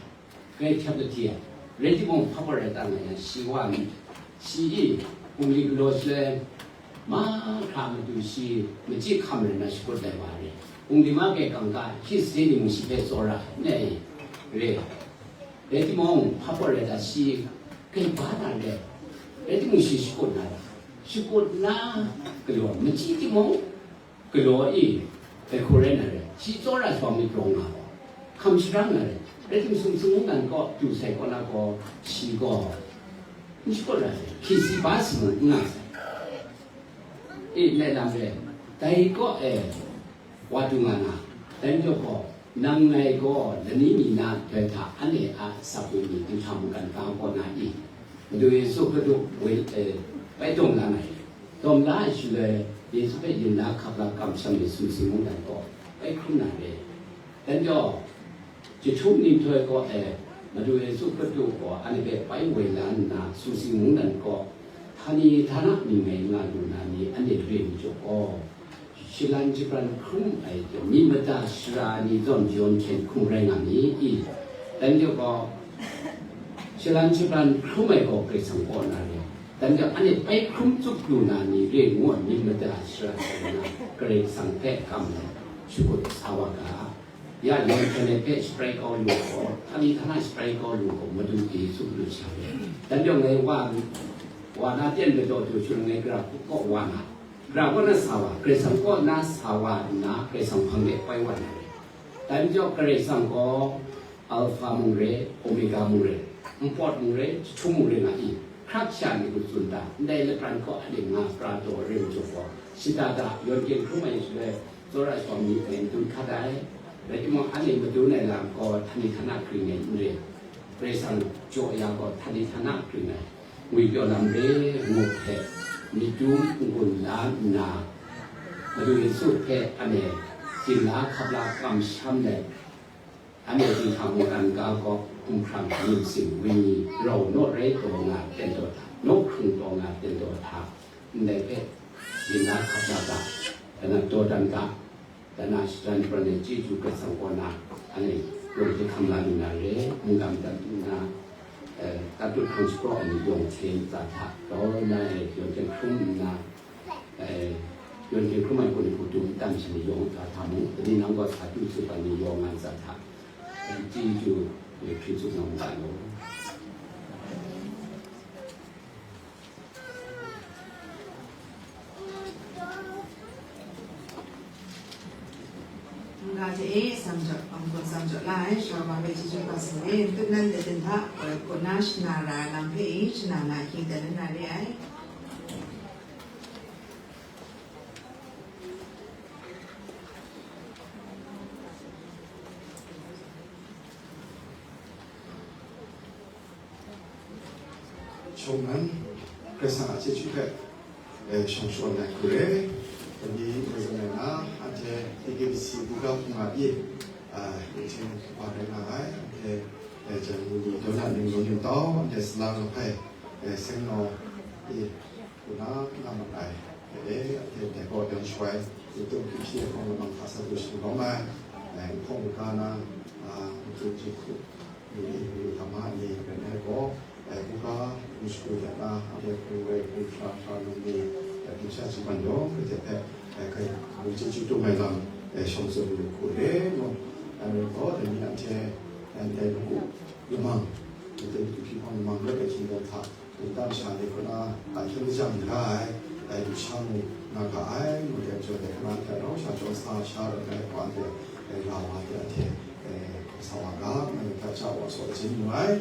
Grai htyap lahti ai, rai timung, hpa pawt rai ta nga yang, shi wa mi, shi i, bungli galaw shaloi, mahkra matu shi machyi hkam rai na shakut ai wa re. Bungli ma grai kangka, hkyi saje ni mung shi hpe tsawra ai, re. Rai timung, hpa pawt rai ta shi grai ba na re, rai timung shi shakut na ra, shakut na galaw, machyi timung, galaw e, ai hku rai na re, shi tsawra shawng myit rawng nga gaw, hkam sharang na re, rai timung, sumsing mungdan kaw du sai kaw na gaw, shi gaw n shakut na re, hkye si ba si mung n nga sai. E, ndai lam re, dai kaw e, wa du nga na, dai majaw gaw, nang ngai gaw lani mi na htoi hta anhte a sapu ni dinghta mungkan ga kaw na i? Madu Yesu Hkristu woi, e, bai dawm la na i? Dawm la ai shaloi, Yesu hpe yin la hkap la kamsham ai sumsing mungdan gaw bai hkrum na re. Dan jaw, jahtum nhtoi gaw, e, Madu Yesu Hkristu gaw anhte hpe bai woi la nna, sumsing mungdan gaw, htani htana mying mai nga lu na ni anhte re majaw gaw, shalan shapran hkrum ai jaw, myit mada sara ni zawn yawn hkyen hkrum rai nga mi i? Dan jaw gaw, shalan shapran hkrum ai gaw Karai Kasang kaw na re. Dan jaw, anhte bai hkrum tsup lu na ni re ngu ai myit mada sara hkrum na Karai Kasang hpe kam ai shakut sa wa ga. Ya, yawn hkyen ai hpe shabrai kau lu gaw, htani htana shabrai kau lu gaw, Madu Yesu lu sha re. Dan jaw, ngai wa, wa na ten kadaw du shun ngai gara kaw wa na, gara kaw na sa wa, Karai Kasang kaw na sa wa nna, Karai Kasang hpang de bai wa na re. Dai majaw Karai Kasang gaw Alpha mung re, Omega mung re, npawt mung re, jahtum mung re nga i? Hkrak sha ni hku tsun ta, ndai lapran kaw anhte nga pra taw re majaw gaw, shada da, yawn hkyen hkrum ai shaloi, tsawra shawng myit hpe n dun hkat ai. Rai timung, anhte madun ai lam gaw htani htana hkring ai n re, Karai Kasang jaw ya gaw htani htana hkring ai. Ngwi pyaw lam re ngu hpe, myit dum n-gun la nna, Madu Yesu hpe anhte yin la hkap la kamsham let, anhte dinghta mungkan ga kaw hkumhkrang, myit sin, wenyi, rau naw rai taw nga ten taw hta, naw hkrung taw nga ten taw hta, ndai hpe yin la hkap la ga, dana dawdan ga, dana shajan pran ai chyeju Karai Kasang kaw na, anhte lawng hte hkam la lu na re, mungdan dan nna, eh, tatut hkrang shapraw ai ni yawng hte ntsa hta, grau na e yawn hkyen hkrum nna, eh, yawn hkyen hkrum ai hku ni hku dum tam sha ni yawng ntsa hta mung, dani nang gaw sa du tsup ai ni yawng nga ntsa hta, eh, chyeju, eh, hpring tsup na mung ga law. Mungga hte e, sang jaw, ang gaw sang jaw la ai, Sara wa hpe chyeju kaba sai e, n tup nan de din hta, woi hku na shana ra ai lam hpe e, shana na hkying dan na re ai. Shawng nnan, Karai Kasang a chyeju hpe, eh, shawng shawn ai hku re. Dai ni, President na, anhte A K B C buga hpung a pyi, ah, meeting wa rai nga ai, anhte, eh, Jan Muni, Dawna Ning, Lung Ning Tau, anhte Sala Ngapai, eh, Seng Naw, eh, Kuna, nga mat ai, e, anhte ndai gaw yan shawai, Yetum Hpyi hpyi ai hpawng lamang hta sa du sharin lawm ai, e, nhpawng hkra na, a, Yetum Jinghku, ni, ni, Hkama ni, rai nna gaw, e, buga, n shagu dat na, anhte hpung woi, hpung hkra, hkra num ni, e, hpung sha chyeju yawng hte hpe, e, kai, hpung chyeju tung ai lam, e, shawng tsun lu hku re, ngu, e, rai gaw, dai ni anhte, e, ndai lamu, lamang, Yetum Hpyi hpawng lamang rawt ai hkying gaw hta, Dum tam sha ni hku na, a, hkying lajang n ga ai, dai du sha mu nga ga ai, ngu dai majaw, dai hku na hte rau sha jaw sa sha rawt ai hku anhte, e, la wa hte anhte, e, hkawm sa wa ga, ngai hta ja wa saw ai hte mu ai.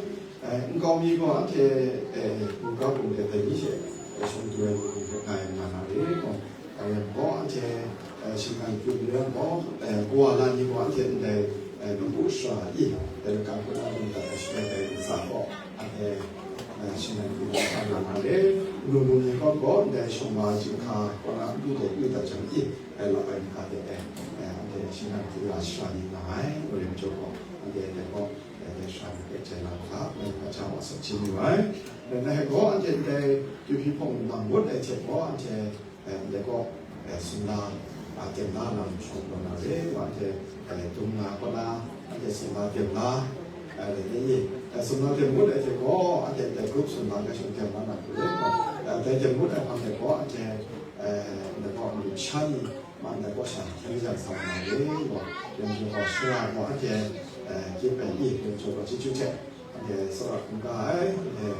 E, nkau mi gaw anhte, e, mungga hpung de dai ni hte, e, shawng du ai hku hpe nga yang nga na re, gaw, Dai yang gaw anhte, eh, shinggan hpyi lam gaw, eh, kawa la ni gaw anhte ndai, eh, Lungpu Sara i, eh, laka hku na lung dat ai shaloi dai ntsa gaw, anhte, eh, shinggan hpyi lam hkra nga na re. Num num ni gaw gaw ndai shawng wa jinghka kaw na n du dai yu dat jang i, eh, lap ai ni hka de, eh, eh, anhte shinggan hpyi la shara ni nga ai, ngu rai majaw gaw, anhte dai gaw, eh, dai shara ni hpe jai la hkra, ngai hpa ja wa saw hpyi mu ai. Dai gaw anhte ndai Kyu Hpyi hpawng lam ngut ai hte gaw anhte, eh, ndai gaw, eh, sumla, ah, teng la lam shawng taw na re, wa hte, eh, dum nga kaw na, anhte sumla teng la, Dai ni, sumlang teng ngut ai hte gaw, anhte dai grup sumlang ai shawng teng na na hku le gaw, dai teng ngut ai hpang de gaw, anhte, ndai gaw, madu sha ni, ma ndai gaw sha hkyen jan sa na re gaw, yawng gaw shara gaw anhte, kyip ai i, yawng gaw chyeju hte, anhte tsawra hkungga ai, anhte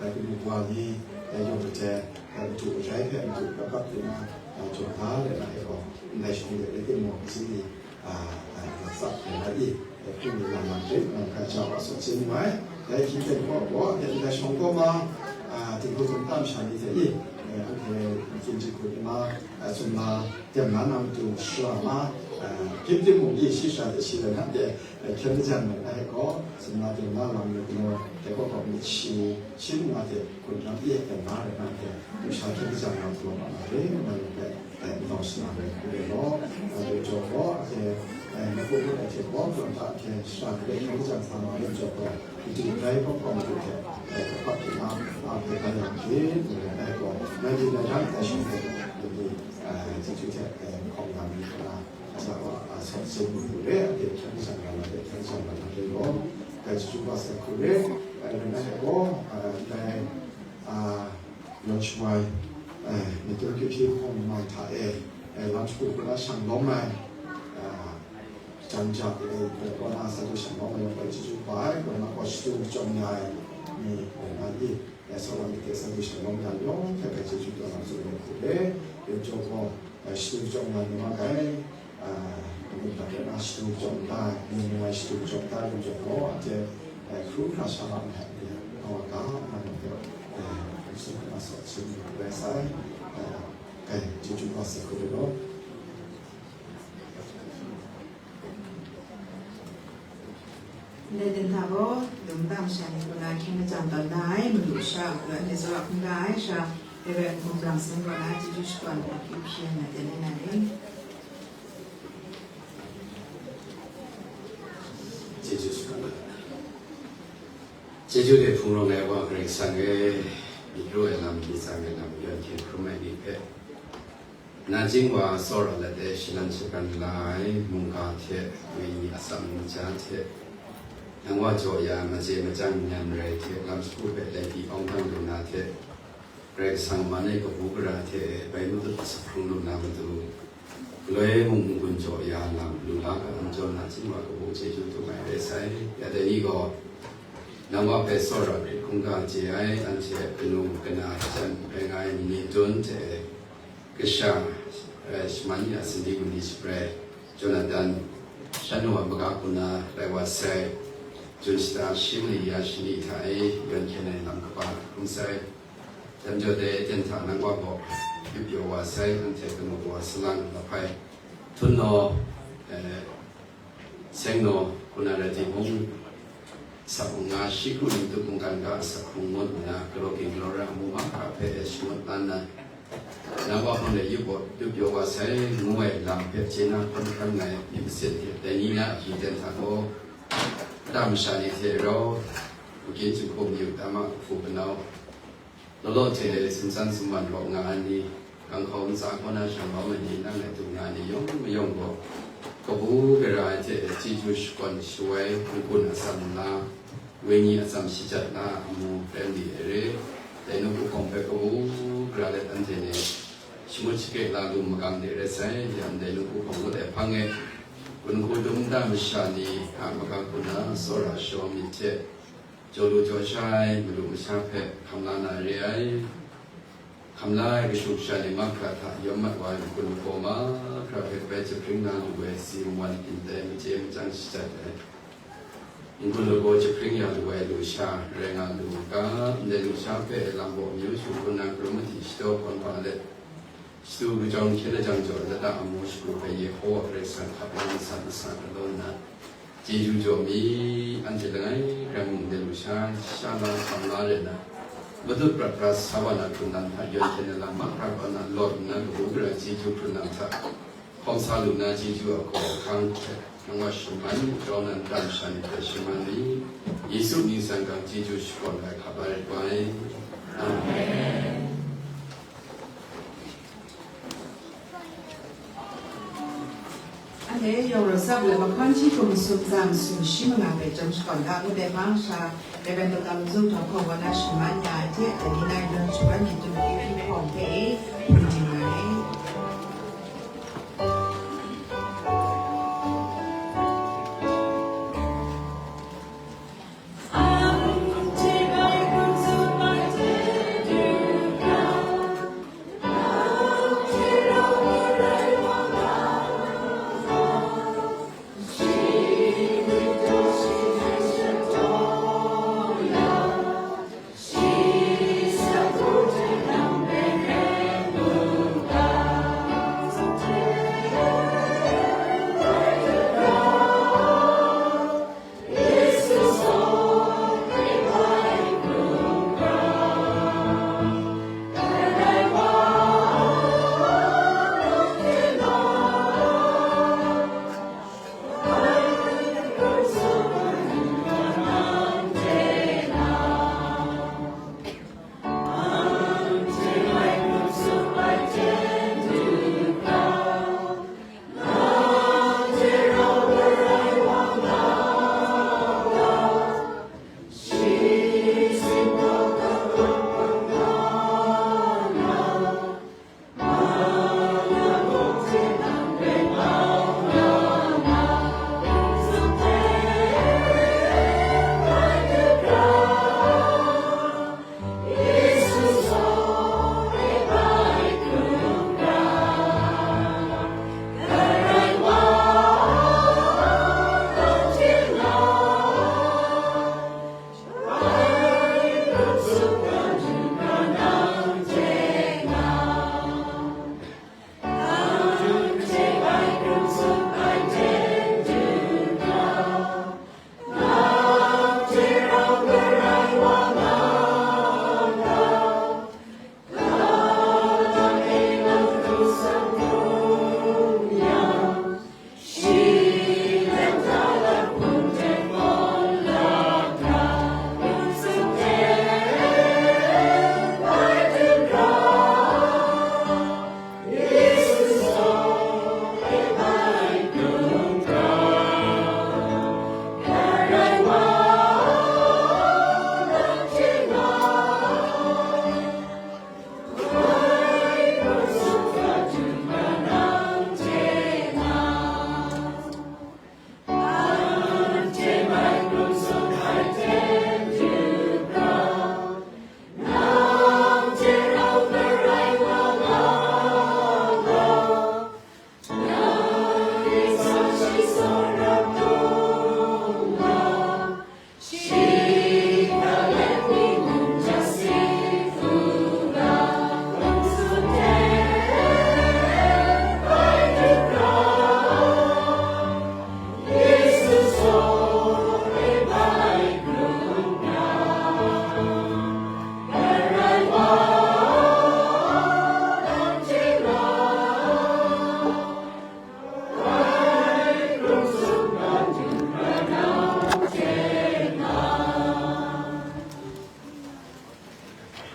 dai kanu wa ni, yawng hte, madu ajai hpe madu kap kap yu na, jaw da re na e gaw, ndai shawng de rai timung, si ni, a, a, a, tsap hkrai na i, e, hpung ni lam lam hpe, nang hkra ja wa sawt sin yu ai. Dai hkying ten hkaw gaw, e, ndai shawng kaw ma, a, tinghku hkungtan masha ni hte i, e, anhte hkying jinghku ni ma, a, sumla, teng na na matu shara ma, a, hpyin hpyin mung di shi sha hte shi rai na de, e, hkyen majan rai na e gaw, sumla teng na lam ni galaw, dai kaw kaw myit shi, shi mung a hte hkun lam i e teng na rai na de, lusha hkyen majan lam galaw ma na re, ngai yawng hpe, e, nau shana rai hku re law, e, dai jaw gaw, e, e, na hku hkut ai hte gaw, kaw hta hte shara hpe hkyen majan sa na rai jaw gaw, madu grai hpawng hpawng madu hte, e, kahpap hte na, a hpe hkan yang hte, e, ai gaw, nang di nang hta ndai shawng hpe, madu, e, chyeju hte, e, hkawm ya mi hkra, a sa wa, a, sawt sin mu hku re, a hte hkyen majan na, a hte hkyen majan na rai law, dai chyeju wa sai hku re, e, rai na ai gaw, e, dai, a, Yawn shawai, eh, matu kyu hpyi hpawng lam hta e, eh, lam shagu hku na shang lawm ai, ah, jan ja, eh, kaw na sa du shang lawm ai, yawng gaw chyeju kaba ai, kaw na gaw shadu chyawm ya ai, ni, eh, na i, eh, tsawra myit hte sa du shang lawm ya ai yawng hpe hkai chyeju taw na tsun ai hku le, yawng jaw gaw, eh, shadu chyawm ya ai ni ma gai, ah, mungdan rai na shadu chyawm da ai, ni ngu ai shadu chyawm da ai, yawng jaw gaw, anhte, eh, hkru hkra sha lam ai, eh, kawa ga, na yawng hpe, eh, Yesu hpe na sawt sin rai sai, eh, eh, chyeju kaba sai hku rai law. Ndai ten hta gaw, dum tam sha ni kaw na hkyen majan tawn da ai, madu sha, madu anhte tsawra hkungga ai sha, Reverend Hkungdam Sin kaw na chyeju shakawn ai hpyi hpyi ai na ten ai na ni. Chyeju shakawn ai. Chyeju de hpung rawng ai Wa Karai Kasang e, myit ru ai lam, myit tsang ai lam, yawn hkyen hkrum ai ni hpe, nachying wa tsawra lat e shalan shapran la ai mungga hte wenyi atsam ntsa hte, nang wa jaw ya, maje machyang nyan rai hte lam shagu hpe laipi awng dang lu na hte, Karai Kasang man e kabu gara hte bai matut sa hkrung lu na matu, galoi mung n-gun jaw ya lam lu la ga, anjaw nachying wa kabu chyeju dum ai rai sai. Ya dai ni gaw, nang wa hpe tsawra hkrit hkungga chye ai, anhte kanu kana jan rai nga ai ni ni tun hte, kasha, eh, shaman ya sindi gun ni shaprai, Jonathan, shan nu a maga hku na rai wa sai, Jun shata shi mali ya shani hta e yawn hkyen ai lam kaba hkrum sai. Dam jaw dai aten hta nang wa gaw, yup pyaw wa sai, anhte kanu wa salang lahpai, htunnaw, eh, sengnaw, hku na rai timung, sak nga shi hku ni tup mungkan ga asak hkrung ngut nna, galaw ging galaw ra amu mahkra hpe e shangut la nna, nang wa hpang de yup wa, yup pyaw wa sai, ngu ai lam hpe chye na hkan hkan ngai myit masin hte dai ni na a hkying ten hta gaw, mada masha ni hte rau, makyin chyinghkum ni u, dama kahpu kanau, law law hte sumsan summan rawk nga ai ni, ganghkau ntsa kaw na shang bau ai ni, nang lai du nga ai ni yawng mayawng gaw, kabu gara ai hte chyeju shakawn shawai, n-gun atsam la, wenyi atsam shajat na amu rai li ai re. Dai nu hpung hpe kabu gara let anhte ni shangut shakre la lu magam de rai sai, yan dai nu hpung ngut ai hpang e, gun hku dum nta masha ni a maga hku na tsawra shawng myit hte, jaw lu jaw sha ai madu masha hpe hkam la na re ai. Hkam la ai kashu kasha ni mahkra hta yawm mat wa ai makun lagaw mahkra hpe bai jahpring na lu ai si wan ndai machye machyang shajat ai. N-gun lagaw jahpring ya lu ai lusha rai nga lu u ga, ndai lusha hpe lam baw amyu shu hpun na karum madi shadaw hkawn hpa let, shadu kajawng hkyen lajang jaw lata amu shagu hpe Yehowa Karai Kasang hkap la masat masat alaw nna, chyeju jaw mi, anhte langai hkrai mung ndai lusha sha la hkam la ret na, matut prat prat sa wa na hkrun lam hta yawn hkyen ai lam mahkra kaw na lawt nna kabu gara chyeju hkrun lam hta hkawm sa lu na chyeju a hkaw ahkang hte nang wa shaman grau na nta masha ni hpe shaman mi, Yesu ningsang gang chyeju shakawn ai hkap la ret wa ai. Amen. An Yawng Rawt Sap le Mahkawn Hti Hkum Masum Tsa Masum Shi Manga hpe Chyawm Shakawn Ga Ngut Ai Hpang Sha, Rev. Dokta Lung Zung Htawm Hkawng Kaw Na Shaman ya ai hte, Dai Ni Nai Dawn Shingran Hkying Tun Kyu Hpyi Hpawng hpe e, hpung ding nga ai.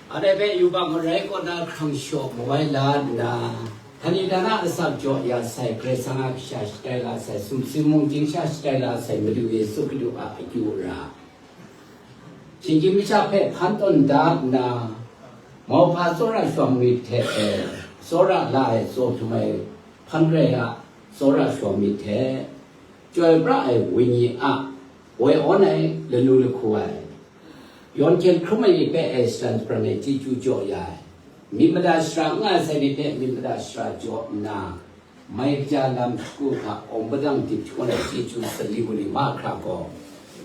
Anhte hpe yubak marai kaw na hkrang shaw mawai la nna, Hkani dana asak jaw ya sai, Karai Kasang a kasha shatai la sai, sumsing mung ting sha shatai la sai, Madu Yesu Hkristu a akyu ra. Shinggyim masha hpe hpan tawn da nna, mauhpa tsawra shawng myit hte e, tsawra la ai tsaw htum ai hpan rai a, tsawra shawng myit hte, chyoi pra ai Wenyi a woi awn ai lalu lahku ai, yawn hkyen hkrum ai ni hpe e shalan shapran ai chyeju jaw ya ai, myit mada shara n nga ai sai ni hpe myit mada shara jaw nna, mai kaja lam shagu hta awng padang dip shangun ai chyeju sali wa ni mahkra gaw,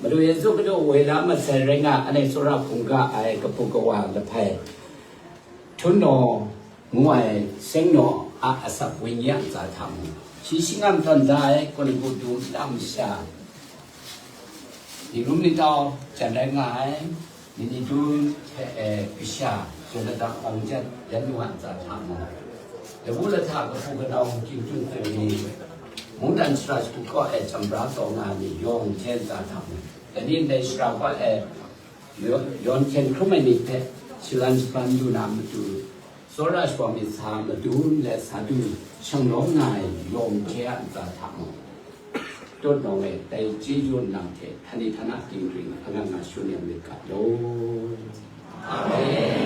Madu Yesu Hkristu woi la masai rai nga, anhte tsawra hkungga ai kapu kawa lahpai, htunnaw ngu ai sengnaw a asak Wenyi a ntsa hta mung, shi shingnang tawn da ai, kaw ni hku dum lam masha, Dinglum nitau jan rai nga ai, nini dun hte e kasha, Jonathan Awng Jet, yan nu a ntsa hta mung, labu lahta kabu kanau hkying tun tsun ni, mungdan shara shagu kaw e chyambra taw nga ai ni yawng hte ntsa hta mung, dai ni ndai shara kaw e yawn, yawn hkyen hkrum ai ni hpe shalan shapran lu na matu, tsawra shawa myit sa madun let sa du shanglawm nga ai yawng hte a ntsa hta mung, Tut nawng e, dai chyeju nang hte htan ni htan na dinghpring nga nga shun yang myit ga law. Amen.